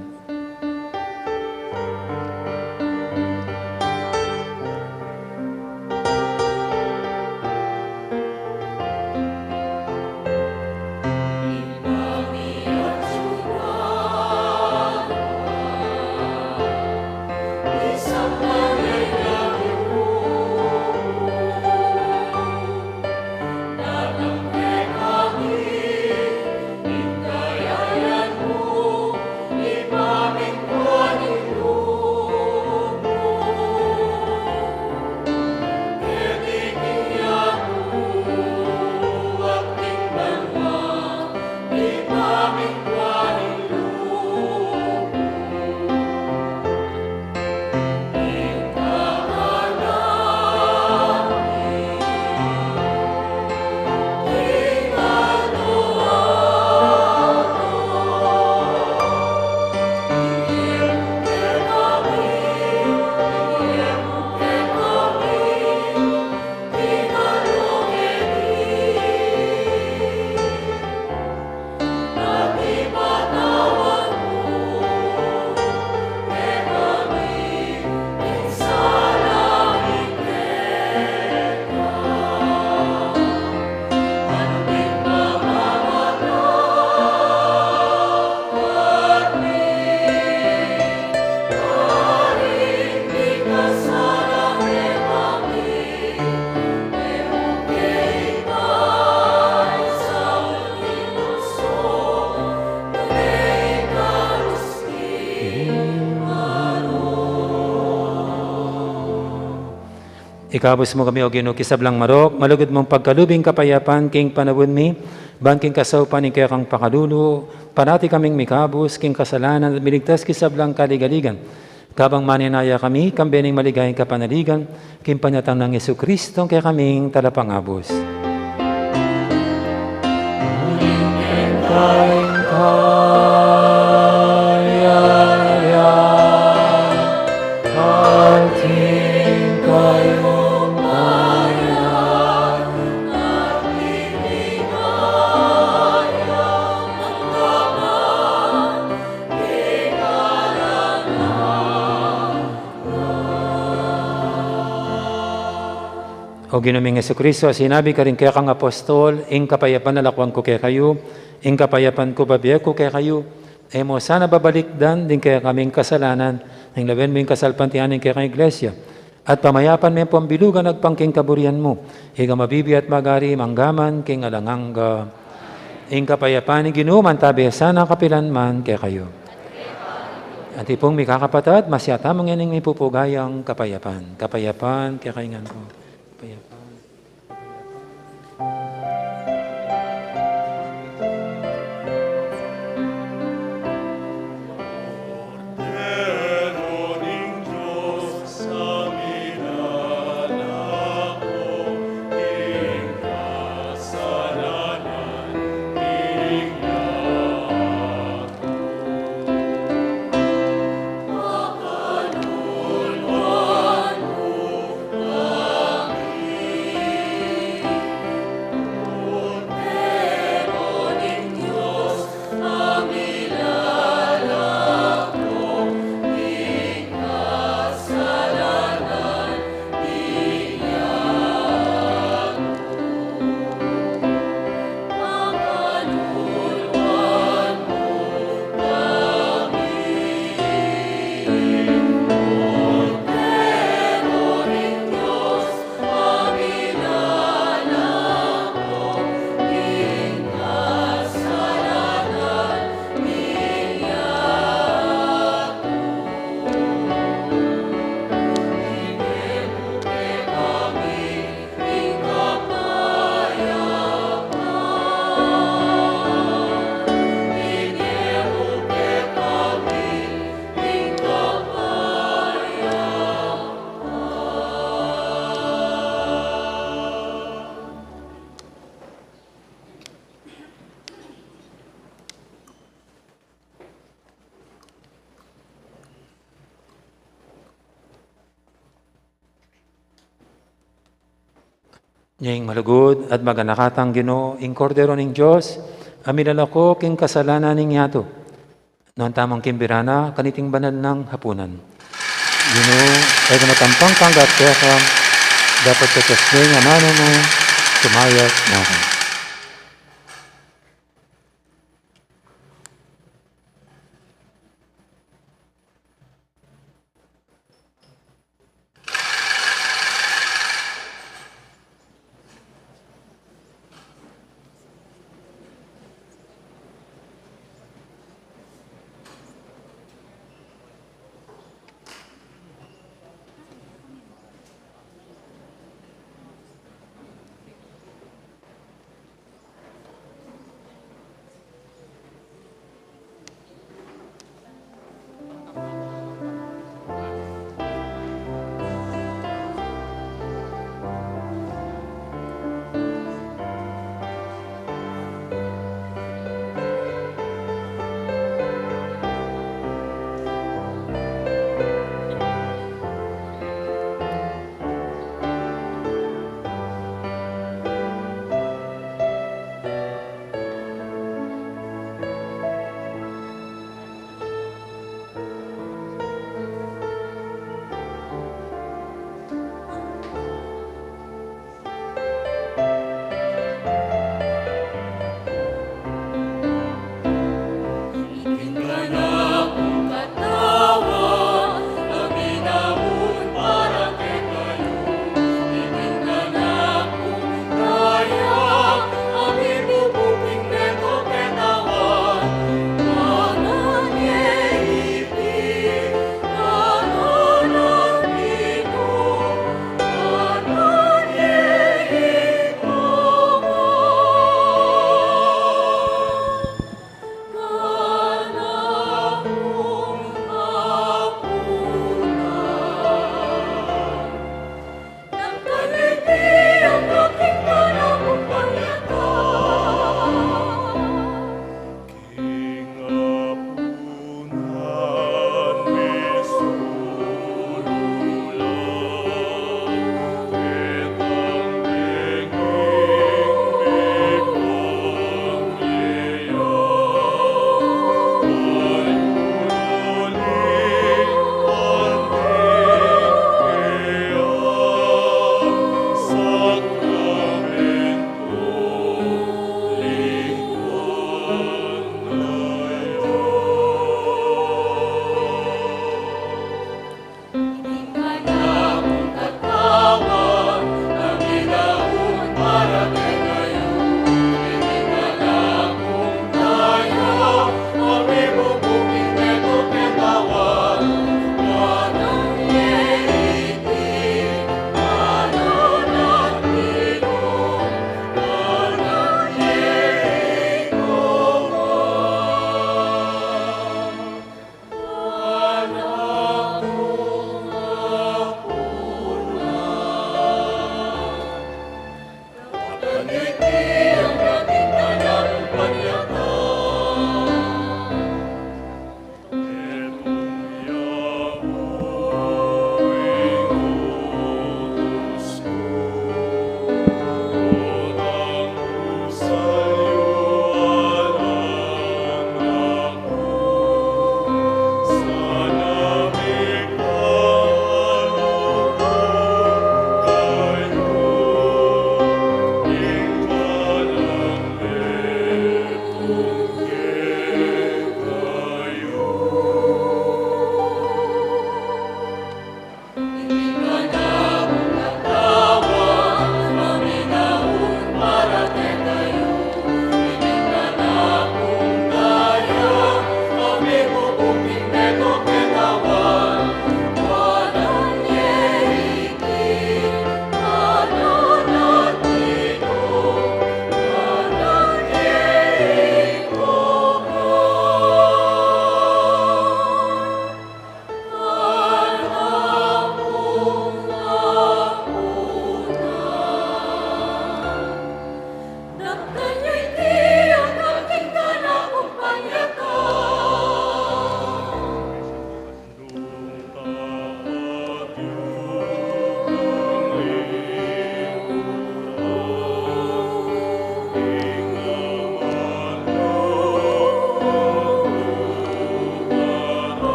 Ikabus mu kami, O Ginu, king sablang marok, malugud mung pagkalub ing kapayapan king panaun mi, ban king kasaupan ning kekang pakalulu, parati kaming mikabus king kasalanan at miligtas king sablang kaligaligan. Kabang manenaya kami, kambe ning maligayang kapanaligan, king panyatang nang Jesucristo, kekaming Talapangabus. O Ginu ming Jesucristo, a sinabi karing kekang apostol, ing kapayapan lalakwan ku kekayu, ing kapayapan ku bibie ku kekayu, e mu sana babalikdan ding kekaming kasalanan, nune lawen mu ing kasalpantayanan ning kekang Iglesia, at pamayapan me pung bilugan agpang king kaburian mu, ika a mabibie at magari mangga man king alang angga. Ing kapayapan ning Ginu mantabe sana kapilan man kekayu. At ipung mikakapatad, masiat tamu ngening mipupugayang kapayapan. Kapayapan kekayu ngan pu. Kapayapan. Ing malugud at maganakang Ginu, ing Kordero ning Dios, a milalako king kasalanan ning yatu. Nuan tamung kimbira na kaniting banal nang hapunan. Ginu, e ku matampang tanggap keka, dapot katas ning amanu mu, sumayap na ku.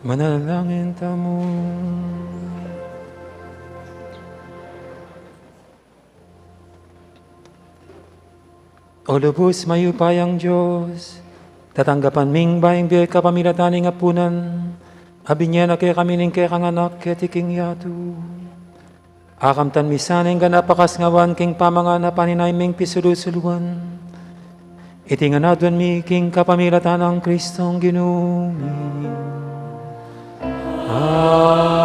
Manalangin tamu. O lubus mayupayang Dios, tatanggapan ming bayung bie kapamilatan ning apunan a binie na kekami ning kekang Anak keti king yatu. Akamtan mi sana ing ganap a kasngawan king pamangan a paninay ming pisulu-suluan. Iti ngan aduan mi king kapamilatan nang Kristong Ginu mi. Amen.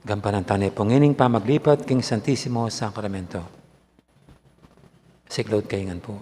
Gampanan tane pu ngening pamaglipat king Santisimo Sakramento. Siklaud kayu ngan pu.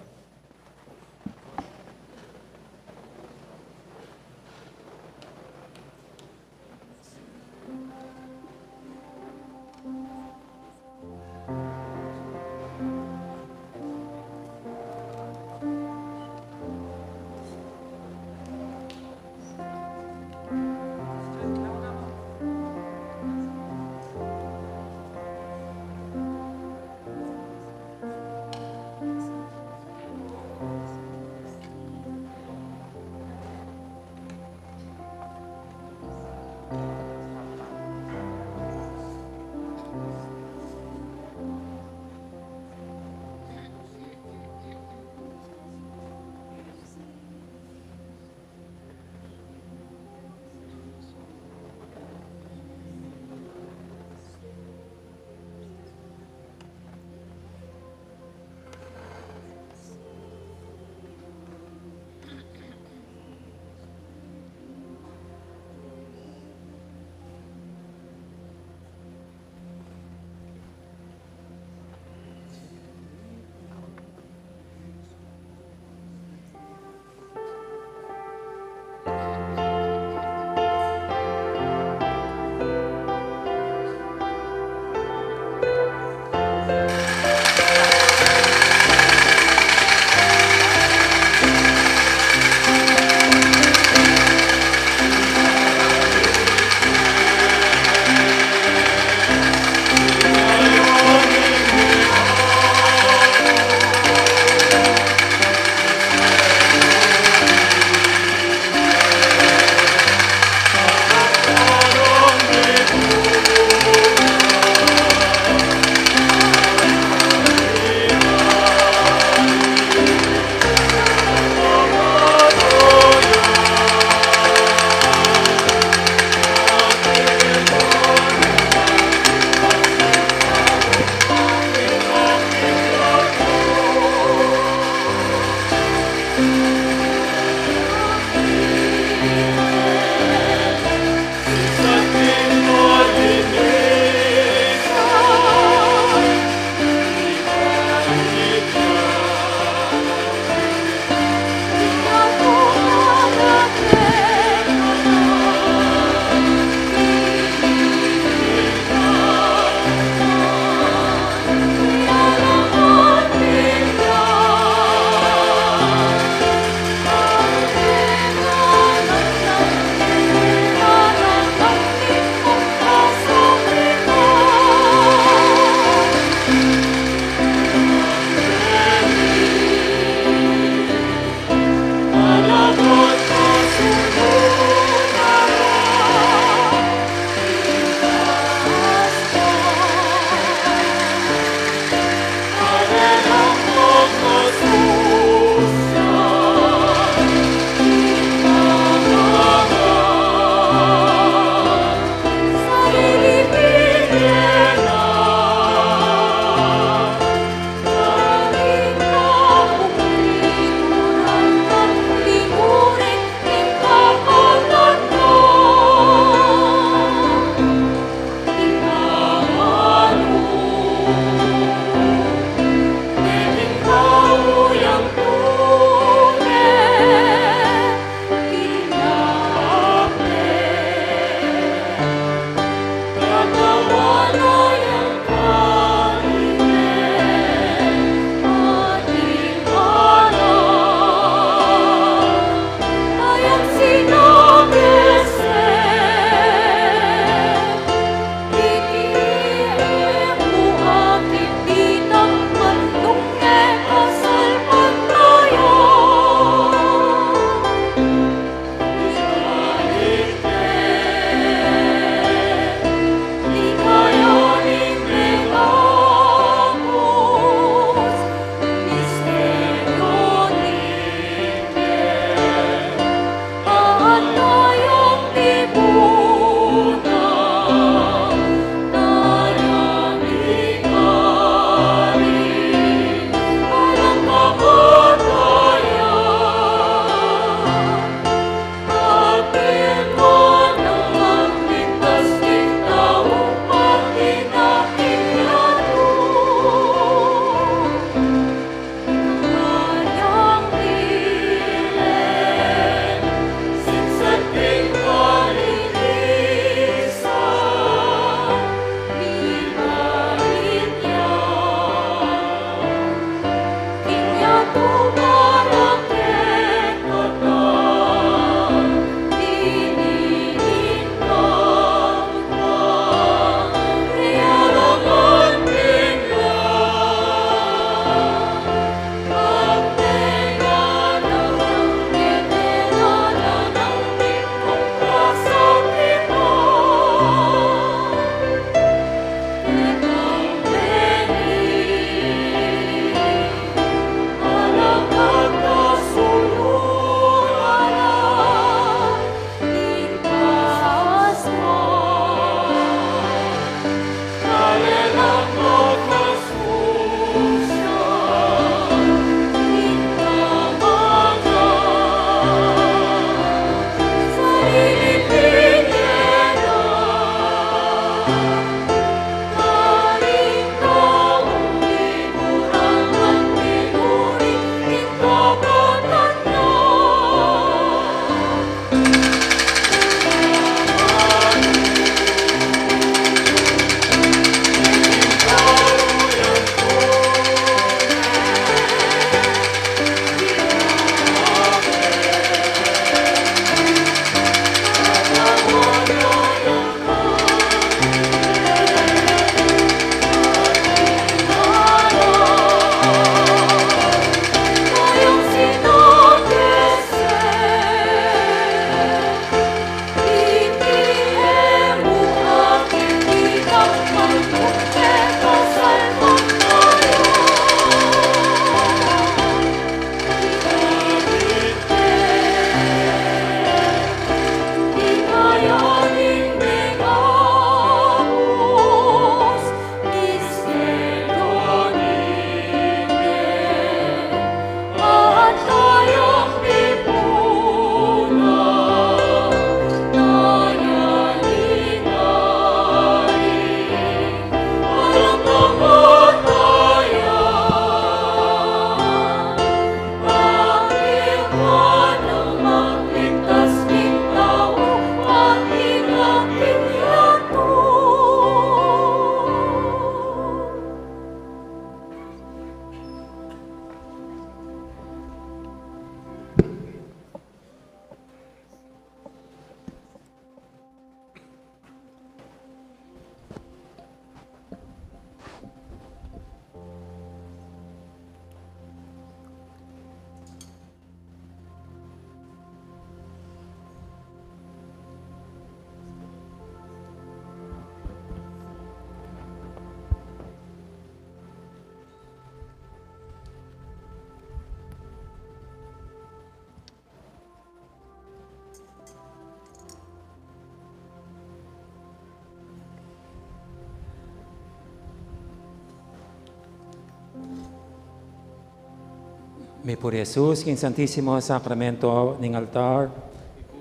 Mipuri Jesus king Santisimo Sakramento ning altar,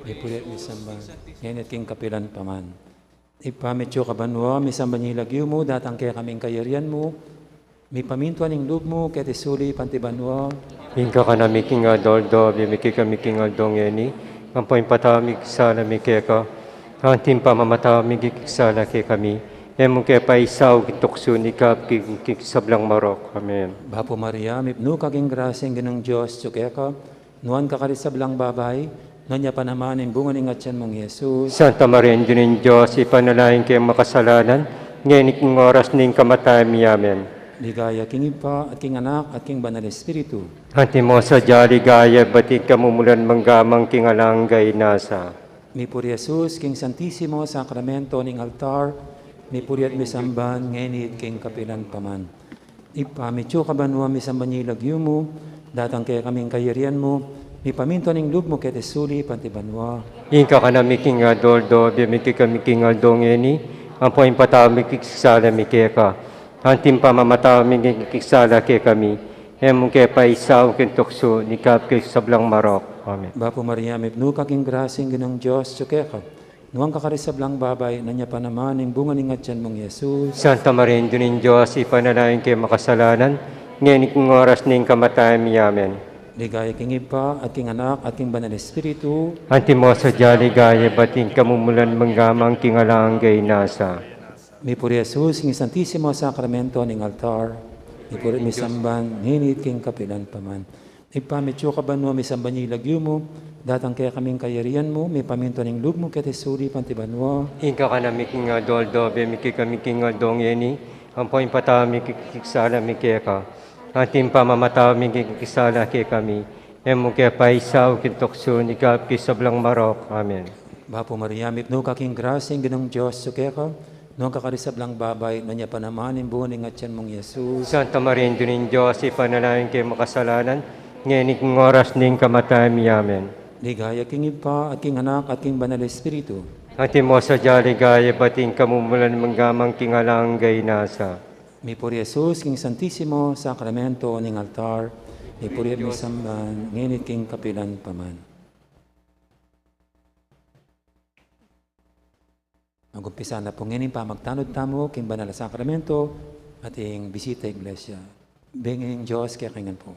mipuri at misamban, ngeni at king kapilan pa man. Ibpa mi atsu ka banua, misamban ya ing lagyu mu, datang kekami ing kayarian mu, mipamintuan ing lub mu keti sulip anti banua. Ing kakanan mi king aldo-aldo ibie mu kekami king aldo ngeni, ampo ing patawad mi king sala mi keka, anti ing pamamatawad mi king sala kekami, e mu ke paisaul king tuksu, ikabus ke king sablang marok. Amen. Bapu Maria, mipnu ka king grasya, ing Ginung Dios atsu keka, nuan ka karing sablang babai, nuan ya pa naman ing bunga ning atian mung Jesus. Santa Maria, Indu ning Dios, ipanalangin ke makasalanan, ngeni king oras ning kamatayan mi. Amen. Ligaya king Ibpa, at king Anak, at king Banal Espiritu. Antimo sadya ligaya ibat king kamumulan, mangga man king alang angga. Nasa. Mipuri Jesus king Santisimo Sakramento ning altar, mipuri at misamban, ngeni at king kapilan pa man. Ibpa mi atsu ka banua, misamban ya ing lagyu mu, datang kekami ing kayarian mu, mipamintuan ing lub mu keti sulip anti banua. Ing kakanan mi king aldo-aldo ibie mu kekami king aldo ngeni, ampo ing patawad mi king sala mi keka, anti ing pamamatawad mi king sala kekami, e mu ke paisaul king tuksu, ikabus ke king sablang marok. Amen. Bapu Maria, mipnu ka king grasya, ing Ginung Dios atsu keka, nuan ka karing sablang babai, nuan ya pa naman ing bunga ning atian mung Jesus. Santa Maria, Indu ning Dios, ipanalangin ke makasalanan, ngeni king oras ning kamatayan mi. Amen. Ligaya king Ibpa, at king Anak, at king Banal Espiritu. Antimo sadya ligaya ibat king kamumulan, mangga man king alang angga. Nasa. Mipuri Jesus king Santisimo Sakramento ning altar, mipuri at misamban, ngeni at king kapilan pa man. Ibpa mi atsu ka banua, misamban ya ing lagyu mu, datang kekami ing kayarian mu, mipamintuan ing lub mu keti sulip anti banua. Ing kakanan mi king aldo-aldo ibie mu kekami king aldo ngeni, ampo ing patawad mi king sala mi keka, anti ing pamamatawad mi king sala kekami, e mu ke paisaul king tuksu, ikabus ke king sablang marok. Amen. Bapu Maria, mipnu ka king grasya, ing Ginung Dios atsu keka, nuan ka karing sablang babai, nuan ya pa naman ing bunga ning atian mung Jesus. Santa Maria, Indu ning Dios, ipanalangin ke makasalanan, ngeni king oras ning kamatayan mi. Amen. Ligaya king Ibpa, at king Anak, at king Banal Espiritu. Antimo sadya ligaya ibat king kamumulan, mangga man king alang angga. Nasa. Mipuri Jesus king Santisimo Sakramento ning altar, mipuri at misamban, ngeni at king kapilan pa man. Mag-umpisa na pu ngeni ing pamagtanud tamu king banal a sakramento at ing bisita iglesia. Bengi ning Dios kekayu ngan pu.